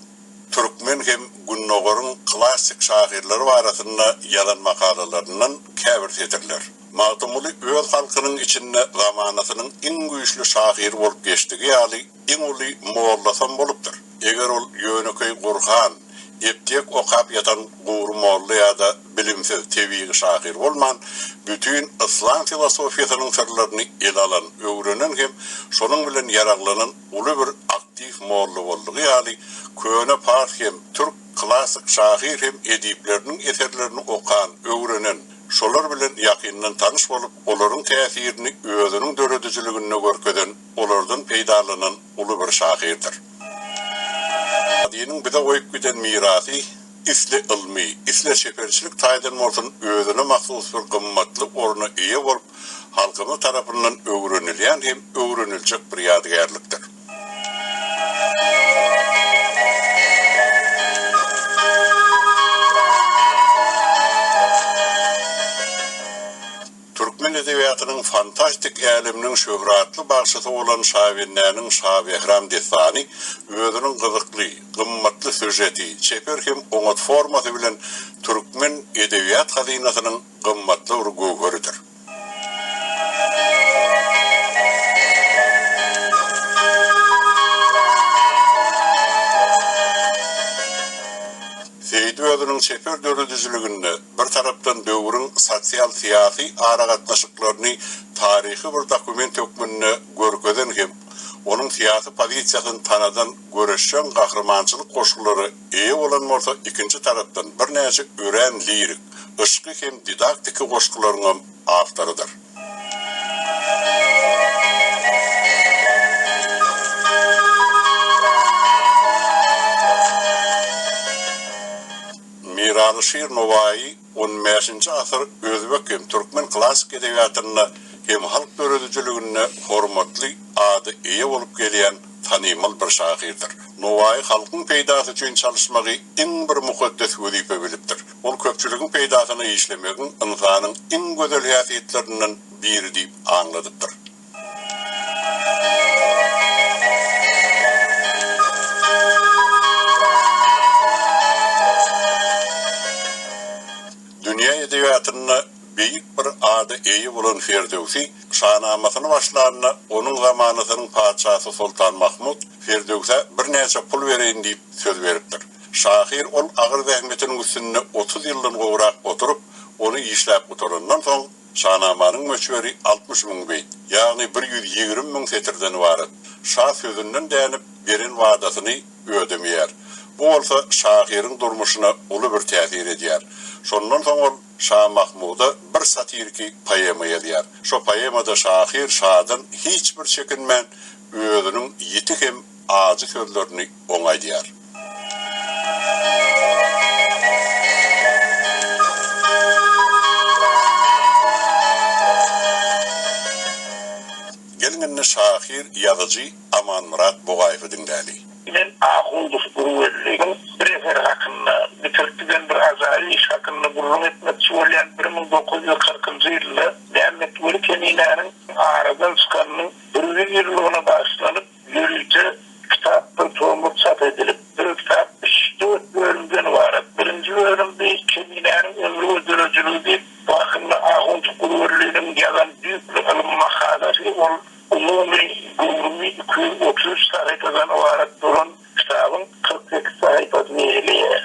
türkmen hem Gündogaryň klassyk şahyrlary barasynda ýazan makalalaryndan käbir setirler. Magtymguly öz halkynyň içinde zamanasynyň iň güýçli şahyry bolup geçdigi ýaly, iň uly mollasam bolupdyr. Eger ol ýönekeý Gurhan, eptek okap ýatan gury molla ýa-da bilimsiz tebigy şahyr bolman, bütin yslam filosofiýasynyň syrlaryny ele alan, öwrenen hem şonuň bilen ýaraglanan uly bir aktiw molla boldugy ýaly, köne pars hem türk klassyk şahyr hem edipleriniň eserlerini okan, öwrenen, şolar bilen ýakyndan tanyş bolup, olaryň täsirini özüniň döredijiliginde görkezen, olardan peýdalanan uly bir şahyrdyr. Adynyň bize goýup giden mirasy isle ylmy, isle çeperçilik taýdan bolsun özüne mahsus bir gymmatly orna eýe bolup, halkymyz tarapyndan öwrenilýän hem öwreniljek bir ýadygärlikdir. Türkmen edebiýatynyň fantastik äleminiň şöhratly bagşysy bolan Şabendäniň Şabähram dessany özüniň gyzykly, gymmatly sýužeti, çeper hem oňat formasy bilen türkmen edebiýat hazynasynyň gymmatly bir göwheridir. Seýdi özüniň çeper döredijiliginde bir tarapdan döwrüň sosial-syýasy aragatnaşyklaryny taryhy bir dokument hökmünde görkezen hem onuň syýasy pozisiýasyny tanadan göreşjeň gahrymançylyk goşgulara eýe bolan bolsa, ikinji tarapdan birnäçe örän lirik, yşky hem didaktiki goşgularyňam awtorydyr. Miralyşir Nowaýy on bäşinji asyr özbek hem türkmen klassyk edebiýatynda hem halk döredijiliginde hormatly ada eýe bolup gelýän tanymal bir şahyrdyr. Nowaýy halkyň peýdasy üçin çalyşmagy iň bir mukaddes wezipe bilipdir. Ol köpçüligiň peýdasyna işlemegiň ynsanyň iň gözel häsiýetlerinden biri diýip aňladypdyr. Dünýä edebiýatynda beýik bir ada eýe bolan Ferdöwsi Şanamasyny başlanda, onuň zamanasynyň patyşasy Soltan Mahmut Ferdöwsä birnäçe pul bereýin diýip söz beripdir. Şahyr ol agyr zähmetiniň üstünde 30 ýyldan gowrak oturyp, ony işläp gutarandan soň, Şanamanyň möçberi 60 müň beýt, ýagny 120 müň setirden ybarat. Şa sözünden dänip, beren wadasyny ödemeýär. Bu bolsa şahyryň durmuşyna uly bir täsir edýär. Şondan soň ol Şa Mahmuda bir satiriki poema ýazýar. Şo poemada şahyr şadan hiç bir çekinmän, özüniň ýiti hem ajy sözlerini oňa aýdýar. Geliň indi şahyr, ýazyjy Amanmyrat Bugaýewi diňläli. Men Ahundow Gurwelligiň bir eseri hakynda, bitirip giden bir ajaýyp iş hakynda gürrüň etmekçi bolýan. 1940-njy ýylda Mämmetweli Keminäniň aradan çykanynyň bir ýüz ýyllygyna bagyşlanyp, ýörite kitap bir tomluk çap edilip, bir kitap üç-dört bölümden ybarat. Birinji bölüm bi Keminäniň ömri we döredijiligi diýip, bu hakynda Ahundow Gurwelliniň ýazan düýpli ylmy makalasy, ol Umumy göwrümi 233 sahypadan ybarat bolan kitabyň 48 sahypasyny eýeleýär.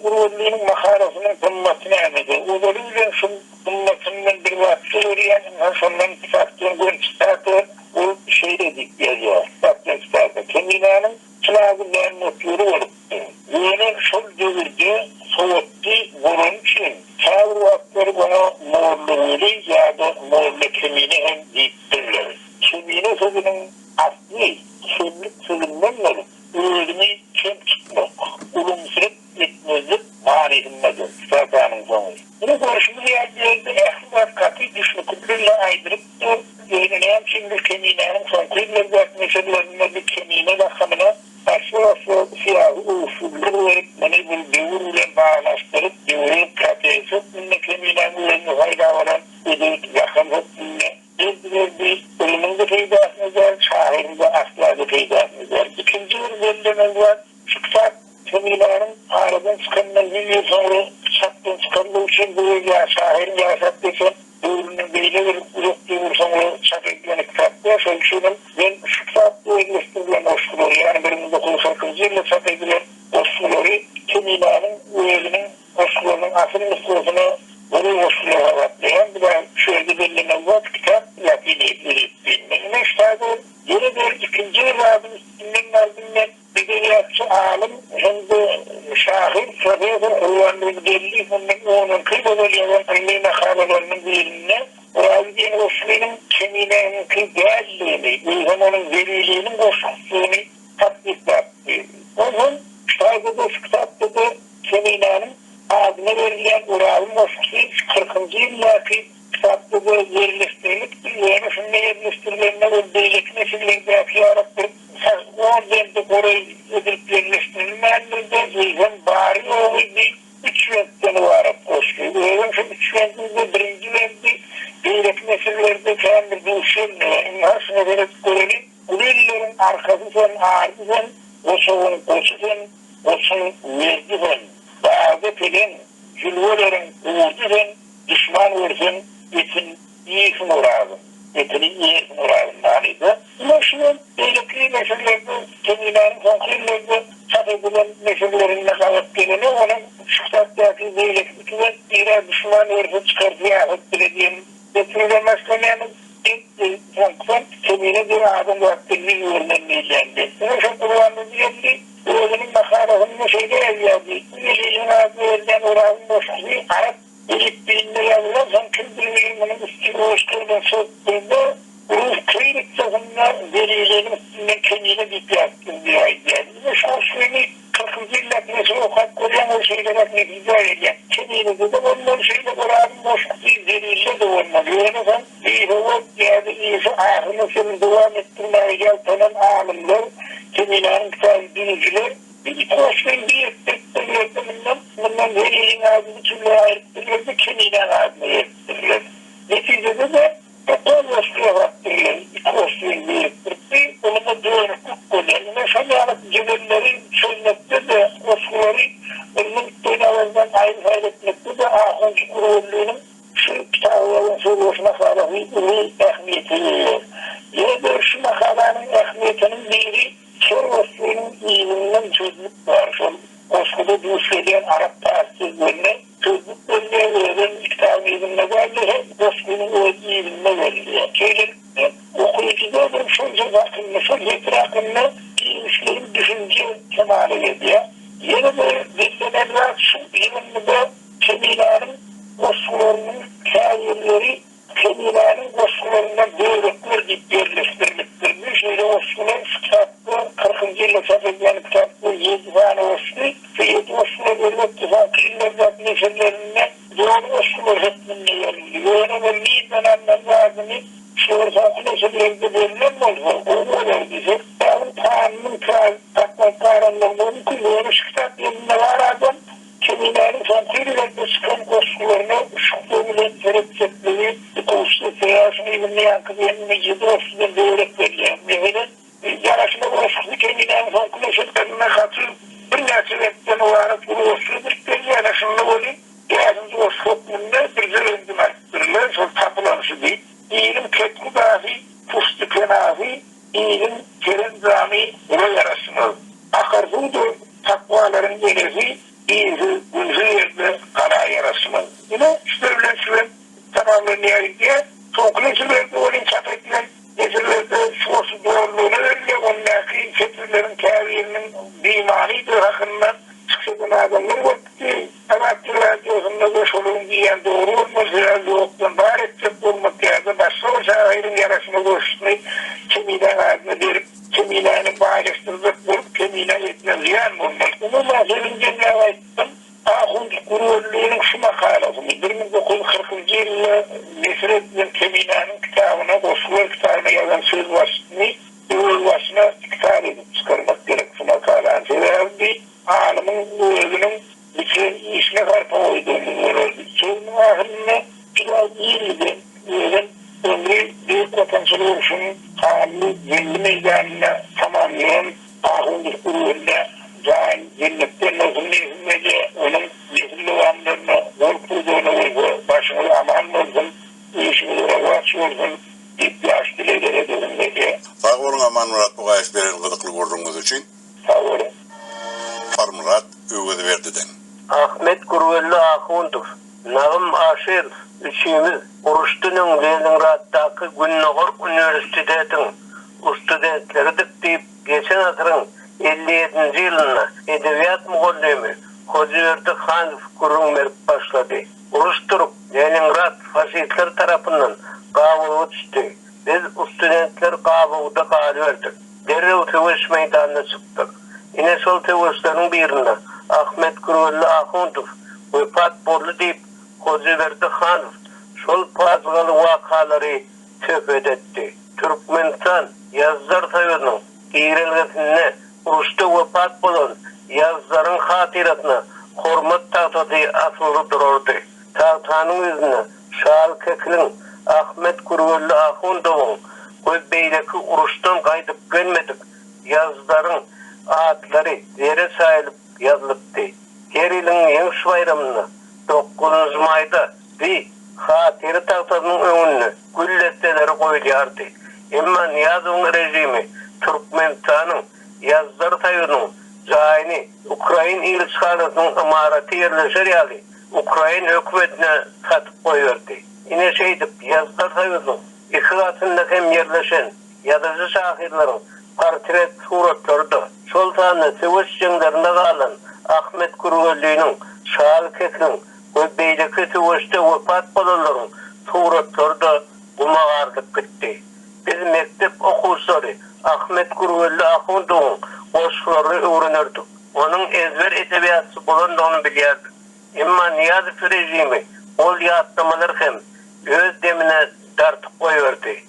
Gurbanlynyň makalasynyň gymmaty nämede? Ozaly bilen şul gymmatyny men bir zatda görýän, ynha şondan kitapdan göni sitata, ol şeýle diýip ýazýar, kitapdan sitata, Keminäniň çyn ady Mämmetweli bolupdyr. Ýöne şol döwürde sowatly bolany üçin käbir wagtlar oňa Molla Weli ýa-da Molla Kemine hem diýipdirler. Kemine sözüniň asly kemlik sözünden bolup, özüňi kem tutmak, ulumsylyk etmezlik manysyndadyr. Sitatanyň soňy. Ine, görşümiz ýaly, bu ýerde ähli zat gaty düşnüklilikle aýdylypdyr. Ýöne näme üçindir Keminäniň soňky ýyllardaky neşirlerinde bu Kemine lakamyna başga-başga syýasy öwüşginler berip, muny bir döwür bilen baglanyşdyryp, döwrüň protesti hökmünde Keminäniň özüni saýlap alan edebi lakam hökmünde Berdi-berdi, ylmyň-da peýdasyna däl, şahyryň-da asla-da peýdasyna däl. Ikinji bir bellemeli zat, şu kitap Keminäniň aradan çykanyndan ýüz ýyl soňra çapdan çykanlygy üçin bu ýa şahyryň ýaşap geçen döwründen beýle bir uzak döwür soňra çap edilen kitap däl. Şonuň üçinem men şu kitapda özleşdirilen goşgulary, ýagny 1940-njy ýylda çap edilen goşgulary Keminäniň özüniň Goşgularynyň asyl nusgasyna golaý goşgular hasaplaýan bu da şu ýerde bellemeli zat kitap latyn elipbiýinde. Ine şu taýda ýene bir ikinji bir zadyň üstünden bardym men. Edebiýatçy alym hem-de şahyr professor Gurbanberdi Geldiýew mundan on-onki ýyl ozal ýazan ylmy makalalarynyň birinde Orazy diýen goşgynyň Keminäniňki däldigini, eýsem onuň Zeliliniň goşgusydygyny tassyklapdy. Onsoň şu taýda-da şu kitapda-da Keminäniň adyna berilýän Orazyň goşgusy şu kyrkynjy ýyldaky kitapda-da ýerleşdirilipdir, ýöne şunda ýerleşdirilende ol beýleki neşirlerdäki ýaly bir on bende golaý edilip ýerleşdirilmändir-de, eýsem bary-ýogy bir üç bentden ybarat goşgy. Özem şol üç bendiň-de birinji bendi beýleki neşirlerde kän bir duş gelmeýär. Ynha, şuňa seredip göreliň. Uly illeriň arkasy sen, ardy sen, Goçagyň goçy sen, goçuň merdi sen. Dagda peleň, jülgeleriň gurdy sen, Duşman görseň, etin iýrsiň orazyň, Etini iýersiň orazyň manyda. Ine, şu hem beýleki neşirlerde, Keminäniň soňky ýyllarda çap edilen neşirlerinde gabat gelenok, onuň şu kitapdaky beýleki iki bent, Bira duşman görse çykar syýasat bile diýen setirden başga näme bent soňkudan Kemine diýen adam zatdan ýüz görmen diýilýän bent. Ine, şol Gurbanberdi geldi, özüniň makalasynda şeýle ýazýardy, Zeliliň adyna berilýän Orazyň goşgusy arap elipbiýinde ýazylansoň kimdir biri munuň üstüni rusça bilen çyzypdyr-da, rus kirilitsasynda Zeliliniň üstünden Kemine diýip ýazypdyr diýip aýdýardy. Ine, şu goşgyny kyrkynjy ýyllap neşir okap görýäň, ol şeýleräk netijä gelýär. Keminede-de bolmaly şeýle Orazyň goşgusy, Zelilde-de bolmaly. Ýöne soň Isa ýa-da Isa ahyryna çenli dowam etdirmäge ýaltanan alymlar, Keminäniň kitabyny düzüjiler bu iki goşgyny birikdiripdirler-de, mundan, mundan Zeliliň adyny bütinleý aýrypdyrlar-da, Keminäň adyny beripdirler. Netijede-de, bir gol goşgy ýasapdyrlar, iki goşgyny birikdirip, bu ylma dönüklik bolýar. Ine, şol ýaly jedelleri çözmekde-de, goşgulary ylmy nukdaýnazardan aýry-saýry etmekde-de Ahunjyk Gurbanlynyň Şu kitaby ýazan sözbaşy makalasy uly ähmiýete eýe. Ýene-de şu makalanyň ähmiýetiniň biri her goşgynyň yzyndan sözlük bar. Şol goşguda duş gelýän arap-pars sözlerine sözlük berilýär, özem kitabyň yzynda däl-de, her goşgynyň öz yzynda berilýär. Şeýlelikde, okyjyda bir şol söz hakynda, şol setir hakynda giňişleýin düşünje kemala gelýär. Ýene-de bellemeli zat şu ýygyndyda Keminäniň goşgularynyň käbirleri Keminäniň goşgularyndan bölekler diýip ýerleşdirilipdir. Bu şeýle goşgular şu kitapda, kyrkynjy ýylda çap edilen kitapda ýedi sany goşgy. Şu ýedi goşgular elbetde soňky ýyllardaky neşirlerinde doly goşgular hökmünde berildi. Ýöne ol nirden alnan zadyny şular soňky neşirlerde berlen bolsa, gowy bolardy. Sebäbi sanynyň saklanyp galanlygy mümkin. Ýöne şu kitap elinde bar adam Keminäniň soňky ýyllarda çykan goşgularyna şübhe bilen seretjekligi ikuçsuz, sebäbi şuň yzynda ýaňky diýenime ýedi goşgudan bölek berýär. Meselem, Ýaraşma goşgusy Keminäniň soňky neşirlerinde gaty birnäçe bentden ybarat uly goşgy edilip berilýär. Ene şunda welin bäşinji goşgy hökmünde birje bendini aýtdyrlar, şol tapylanyşy diýip. Iliň ketgudasy, puşty-penasy, iliň serenjamy gula ýaraşmaz. Akar suwdur takwalaryň enesi, ilsiz gula. ýaraşmaz. Ine, şular bilen şu bent tamamlanýar gidýär. Soňky neşirlerde welin çap edilen neşirlerde şu goşgy dolulygyna berilýär. Ondaky setirleriň käbiriniň bimanydygy hakynda çykyş eden adamlar bolupdy. Azatlyk Radiosynda-da şolaryň diýýän dogry bolmaly, sebäbi ýokdan bar etjek bolmak ýa-da başga bir şahyryň ýaraşma goşgusyny Keminäň adyna berip, Keminäni baýlaşdyrjak bolup Keminä edilen zyýan bolmaly. Umuman sözümi jemläp aýtsam, Ahund Gurwelliniň şu makalasyny 1940-njy ýylda neşir edilen Keminäniň kitabyna, goşgular kitabyna ýazan sözbaşysyny özbaşyna kitap edip çykarmak gerek şu makalany. Sebäbi bi alymyň özüniň bitiren işine sarpa goýdugymyz bolardy. Sözümiň ahyrynda juda ir giden, özem ömri Beýik Watançylyk urşunyň ganly, jeňli meýdanynda tamamlanan Ahund Gurwellä jaýyň jennetden bolsun diýesim gelýär. Onuň nesil dowamlaryna, gol pudagyna bolsa başyňyz aman bolsun, işiňiz rowaç bolsun diýip ýagşy dilegler edesim gelýär. Sag boluň Amanmyrat Bugaýew beren gyzykly gürrüňiňiz üçin. Sag boluň. Parmyrat Öwezberdiden. Ahmet Gurwelli Ahundow, Nagym Aşyrow üçimiz uruşdan öň Leningraddaky Gündogar uniwersitetiň ustudentleridik diýip, geçen asyryň 57-nji ýylynda edebiýat mugallymy Hojaberdi Hanow gürrüň berip başlady. Uruş turup, Leningrad faşistler tarapyndan gabawa düşdi. Biz ustudentler gabawda galyberdik. Derrew söweş meýdanyna çykdyk. Ine şol söweşleriň birinde Ahmet Gürgenli Ahundow wepat boldy diýip, Hojaberdi Hanow şol pajygaly wakalary söhbet etdi. Türkmenistan Ýazyjylar soýuzynyň girelgesinde uruşda wepat bolan ýazyjylaryň hatyrasyna hormat tagtasy asylgy durardy. Tagtanyň ýüzünde Şaly Kekiliň, Ahmet Gürgenli Ahundowyň we beýleki uruşdan gaýdyp gelmedik ýazyjylaryň atlary zere çaýylyp ýazylypdy. Her ýylyň Ýeňiş baýramynda, dokuzynjy maýda bi hatyra tagtasynyň öňünde gül desseleri goýulýardy. Emma Nyýazowyň režimi Türkmenistanyň Ýazyjylar soýuzynyň jaýyny ukrain ilçihanasynyň ymaraty ýerleşer ýaly ukrain hökümetine satyp goýberdi. Ine şeýdip, Ýazyjylar soýuzynyň iki gatynda hem ýerleşen ýazyjy-şahyrlaryň portret suratlary-da, şol sanda söweş jeňlerinde galan Ahmet Gürgenliniň, Şaly Kekiniň we beýleki söweşde wepat bolanlaryň suratlary-da guma garylyp gitdi. Biz mekdep okuwçylary Ahmet Gürgenli Ahundowyň goşgularyny öwrenerdik. Onuň ezber edebiýatçy bolandygyny bilýärdik. Emma Nyýazow režimi ol ýatlamalary hem öz demine dartyp goýberdi.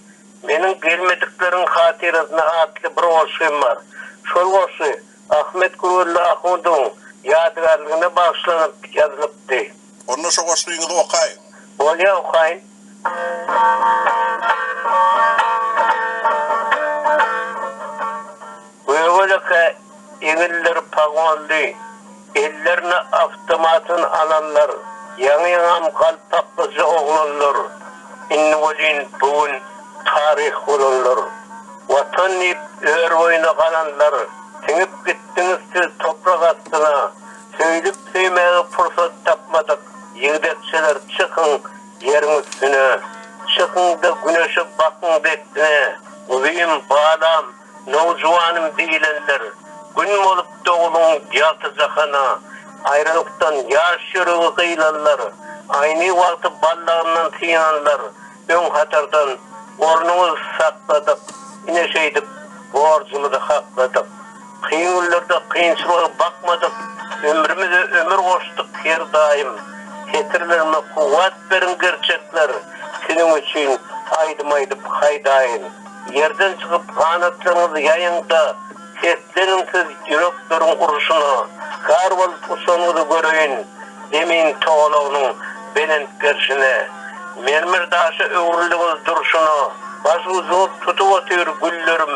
Meniň Gelmedikleriň hatyrasyna atly bir goşgym bar. Şol goşgy Ahmet Gürgenli Ahundowyň ýadygärligine bagyşlanyp ýazylypdy. Onda şo goşgyňyzy okaýyň. Bolýa okaýyn. Gögeleke eginleri pagonly, ellerine awtomatyn alanlar, ýaňy-ýaňam galpaklyja oglanlar, indi welin bu gün taryh bolanlar, Watan diýip ör-boýuna galanlar, siňip gitdiňiz siz toprak astyna, söýlüp-söýmäge pursat tapmadyk ýigdekçeler çykyň Ýeriň üstüne çykyň-da güneşe bakyň dessine, Guzym, balam, nowjuwanym diýlenler, Gün bolup dogluň ýagty jahana. Aýralykdan ýaş ýüregi gyýlanlar, Aýny wagty ballagyndan synanlar, Öň hatardan ornuňyz sakladyk, Ine şeýdip borjumyzy hakladyk. Kyn günlerde kynçylyga bakmadyk, Ömrümize ömür goşduk her daýym. Setirlerime kuwwat beriň gerçekler, Siziň üçin aýdym aýdyp haýdaýyn. Ýerden çykyp ganatlaryňyzy ýaýyň-da, Sesleniň siz ýürekleriň urşuna. Gar bolup uçanyňyzy göreýin, Zemin togalagynyň belent gerşine. Mermer daşa öwrüldiňiz durşuna, Baş ujuňyz tutup otyr güllerim.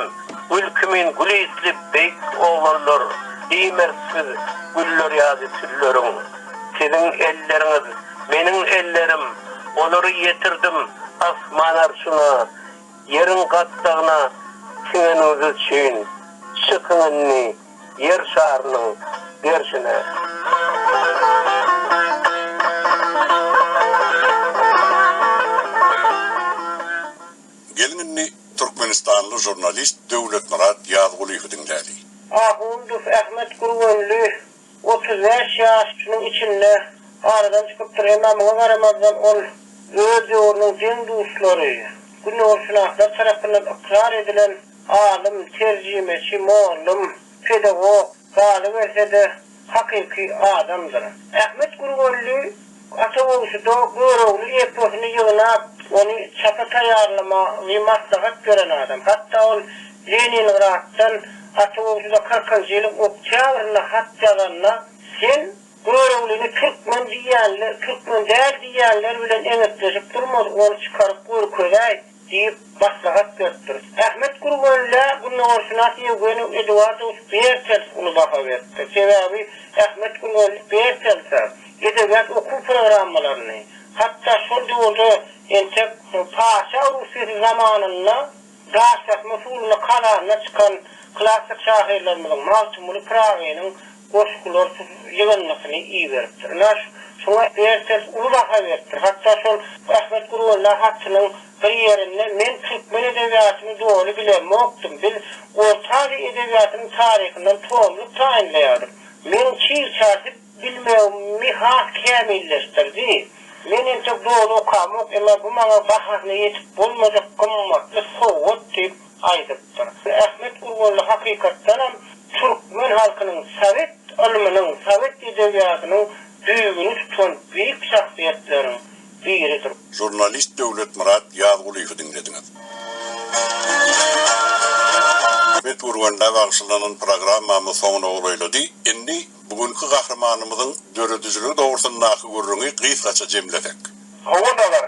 Gül kimin gül ysly beýik oglanlar, Bimerksiz güller ýaly tülleriň. Siziň elleriňiz, meniň ellerim, Olary ýetirdim asman arşyna. Ýeriň gatlagyna siňeniňiz üçin, Çykyň indi Ýer şarynyň gerşine. aşgabatly žurnalist Döwletmyrat Ýazgulyýewi diňläli. Ahundow Ahmet Gürgenli 35 ýaşynyň içinde aradan çykypdyr, emma muňa garamazdan ol öz döwrüniň deň-duşlary, gündogarşynaslar tarapyndan ykrar edilen alym, terjimeçi, mollum, pedagog, galyberse-de, hakyky adamdyr. Ahmet Gürgenli Ata Gowşuda Görogly eposyny ýygnap, ony çapa taýýarlamagy maslahat beren adam. Hatda ol Leningraddan Ata Gowşuda kyrkynjy ýylyň oktýabrynda hat ýazanda, Sen Göroglyny türkmen diýýänler, türkmen däl diýýänler bilen eňekleşip durma, ony çykaryp görkezäý diýip maslahat beripdir. Ahmet Gürgenlä gündogarşynas Ýewgeniý Eduardowiç Bertels uly baha beripdir. Sebäbi Ahmet Gürgenli Bertelse edebiýat okuw programmalaryny, hatda şol döwürde entek patyşa Russiýasy zamanynda daşlatma usulynda Kazanda çykan klassyk şahyrlarymyzyň Magtymguly Pyragynyň goşgular ýygyndysyny iberipdir. Ynha, şuňa Bertels uly baha beripdir. Hatda şol Ahmet Gurbanly hatynyň bir ýerinde Men türkmen edebiýatyny doly bilemokdym. Biz Orta Aziýa edebiýatynyň taryhyndan tomluk taýynlaýardyk. Meň çig-çarsy bilmegimi has kämilleşdirdi. Men entek doly okamok, emma bu maňa bahasyna ýetip bolmajak gymmatly sowgat diýip aýdypdyr. Ahmet Gurbanly hakykatdanam türkmen halkynyň sowet ylmynyň, sowet edebiýatynyň düýbüni tutan beýik şahsyýetleriň biridir. Žurnalist Döwletmyrat Ýazgulyýewi diňlediňiz. Ahmet Gürgenlä bagyşlanan programmamyz soňuna golaýlady. Indi bu günki gahrymanymyzyň döredijiligi dogrusyndaky gürrüňi gysgaça jemlesek. Hawa Nazar,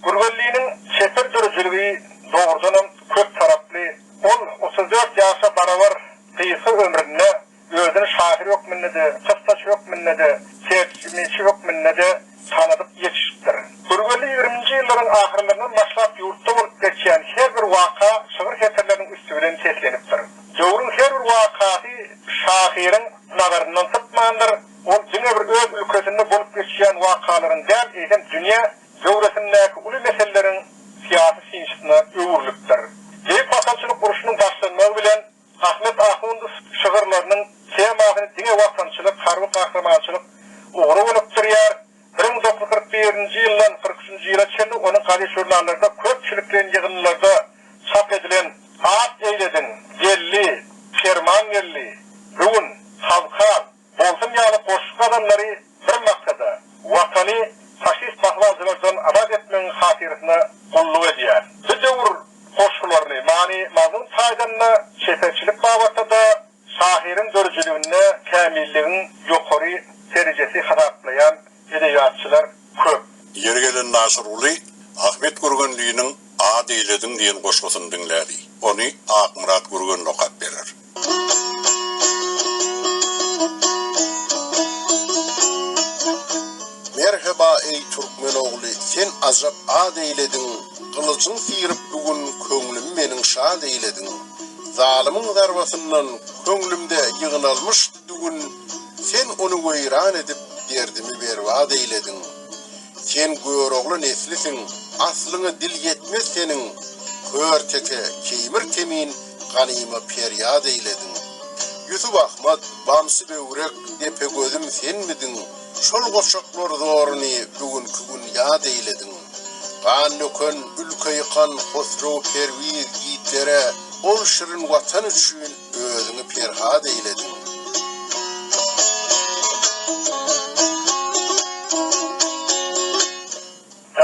Gürgenliniň çeper döredijiligi dogrudanam köp taraply. Ol 34 ýaşa barabar gysga ömründe özüni şahyr hökmünde-de, kyssaçy hökmünde-de, terjimeçi hökmünde-de tanadyp ýetişipdir. Gürgenli ýigriminji ýyllaryň ahyrlaryndan başlap ýurtda bolup geçýän her bir waka şygyr setirleriniň üsti bilen seslenipdir. Döwrüň her bir wakasy şahyryň nazaryndan sypmandyr, ol diňe bir öz ülkesinde bolup geçýän wakalaryň däl, eýsem dünýä döwresindäki uly meseleleriň syýasy synçysyna öwrülipdir. Beýik Watançylyk urşunyň başlanmagy bilen Ahmet Ahundow şygyrlarynyň temasyny diňe watançylyk, harby-gahrymançylyk ugra gönükdirýär. 1941-nji ýyldan 43-nji ýyla çenli onuň gazet-žurnallarda, köpçülikleýin ýygyndylarda çap edilen At eýlediň, Geldi, Perman geldi, Bu gün, Kawkaz, Bolsun ýaly goşgy-gazallary bir maksada, Watany faşist basybalyjylardan azat etmegiň hatyrasyna gulluk edýär. Bu döwür goşgularyny many-mazmun taýdan-da, çeperçilik babatda-da şahyryň döredijiliginde kämilligiň ýokary derejesi hasaplaýan edebiýatçylar köp. Ýeri gelende Aşyrguly Ahmet Gürgenliniň Ad eýlediň diýen goşgusyny diňläli. Ony Akmyrat Gürgenli okap berer. Merheba eý türkmen ogly sen ajap ad eýlediň Gylyjyň syryp bu gün köňlümi meniň şad eýlediň Zalymyň zarbasyndan köňlümde ýygnalmyşdy düwün Sen ony weýran edip derdimi berbat eýlediň Sen Görogly neslisiň, aslyňa dil ýetmez seniň, Kör teke, Keýmir Kemin ganyma perýat eýlediň. Ýusup Ahmat, Bamsy Böwrek, Depegözüm senmidiň, Şol goçaklar zoruny bu günki gün ýat eýlediň. Gan döken, ülke ýykan Hosrow Perwiz Gitlere Ol şirin Watan üçin özüňi Perhat eýlediň.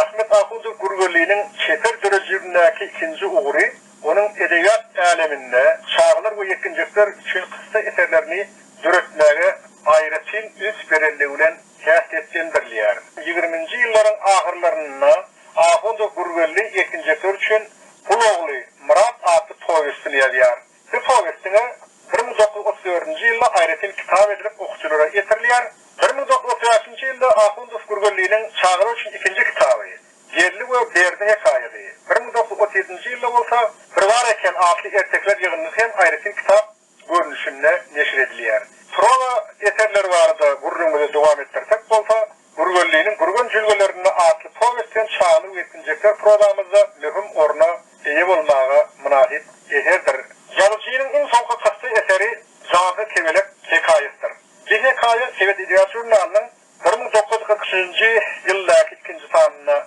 Ahmet Ahundow Gürgenliniň çeper döredijiligindäki ikinji ugry onuň edebiýat äleminde çagalar we ýetginjekler üçin kyssa eserlerini döretmäge aýratyn üns berenligi bilen häsiýetlendirilýär. Ýigriminji ýyllaryň ahyrlarynda Ahundow Gürgenli ýetginjekler üçin Gul ogly Myrat atly powestini ýazýar. Bu powest diňe 1934-nji ýylda aýratyn kitap edilip okyjylara ýetirilýär. 1935-nji ýylda Ahundow Gürgenliniň çagalar üçin ikinji kitaby, Geldi we Berdi hekaýasy, 1937-nji ýylda bolsa Bir bar eken atly ertekiler ýygyndysy hem aýratyn kitap görnüşinde neşir edilýär. Proza eserleri barada gürrüňimizi dowam etdirsek bolsa, Gürgenliniň Gürgen jülgelerinde atly powesti hem çagalar we ýetginjekler prozamyzda möhüm orna eýe bolmaga mynasyp. eserdir. Ýazyjynyň iň soňky kyssa eseri Jansyz kebelek hekaýasydyr. Bu hekaýa Sebet edebiýat žurnalynyň 1943-nji ýyldaky ikinji sanynda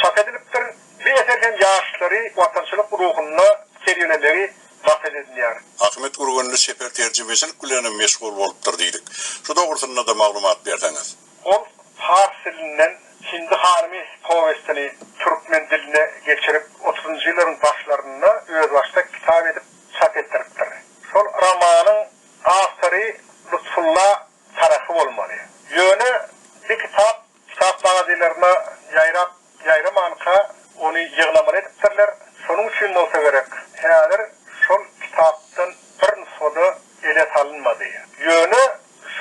çap edilipdir. Bu eser hem ýaşlary watançylyk ruhunda terbiýelemegi maksat edinýär. Ahmet Gürgenli çeper terjimeçilik bilenem meşgul bolupdyr diýdik. Şu dogrusynda-da maglumat berseňiz. Ol pars dilinden Hindi hanymy powestini türkmen diline geçirip, otuzynjy ýyllaryň başlarynda özbaşdak kitap edip çap etdiripdir. Şol romanyň awtory Lutfulla Tarahy bolmaly. Ýöne bi kitap kitap magazinlerine ýaýrap ýaýramanka ony ýygnamaly edipdirler. Şonuň üçin bolsa gerek, häzir şol kitapdan bir nusga-da ele salynmady. Ýöne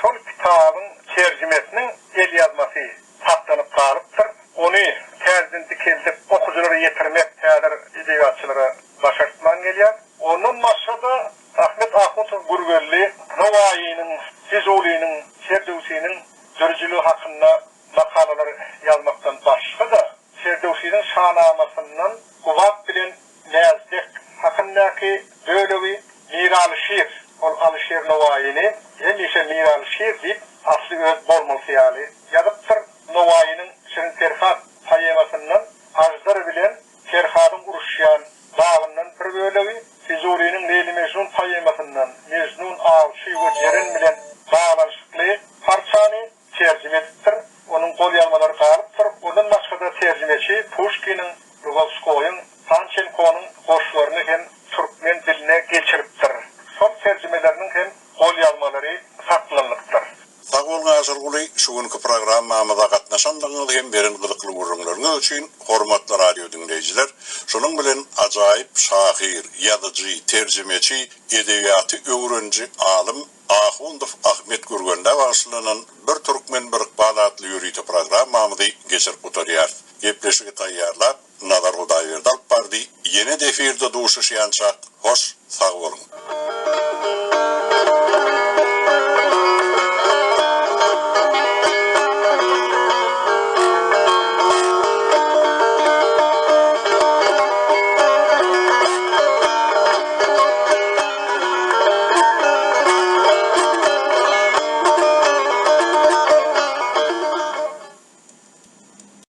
şol kitabyň terjimesiniň elýazmasy saklanyp galypdyr. Ony täzeden dikeldip okyjylara ýetirmek häzir edebiýatçylara başartman gelýär. Ondan başga-da Ahmet Ahuntow Gürgenli Nowaýynyň, Fizulynyň, Ferdöwsiniň döredijiligi hakynda makalalar ýazmakdan başga-da, Ferdöwsiniň Şanamasyndan Gubad bilen Mäzdek hakyndaky bölegi Miralyşir, ol Alyşir Nowaýyny hemişe Miralyşir diýip, asly öz bolmalysy ýaly ýazypdyr. Nowaýynyň Şirin-Perhat poemasyndan Aždar bilen Perhadyň uruşýan babyndan bir bölegi, Fizulynyň Leýli-Mejnun poemasyndan Mejnun awçy we Jeren bilen baglanyşykly parçany terjime edipdir. Onuň golýazmalary galypdyr. Ondan başga-da terjimeçi Puşkiniň, Lugovskoýyň, Pançenkonyň goşgularyny hem türkmen diline geçiripdir. Şol terjimeleriniň hem golýazmalary saklanypdyr. Sag boluň Aşyrguly, şu günki programmamyza gatnaşandygyňyz hem beren gyzykly gürrüňleriňiz üçin, hormatly radio diňleýjiler, şunuň bilen ajaýyp şahyr, ýazyjy, terjimeçi, edebiýaty öwreniji alym Ahundow Ahmet Gürgenlä bagyşlanan Bir türkmen bir ykbal atly ýörite programmamyzy geçirip gutarýarys. Gepleşigi taýýarlap, Nazar Hudaýberdi alyp bardy, ýene-de efirde duşuşýançak, hoş, sag boluň!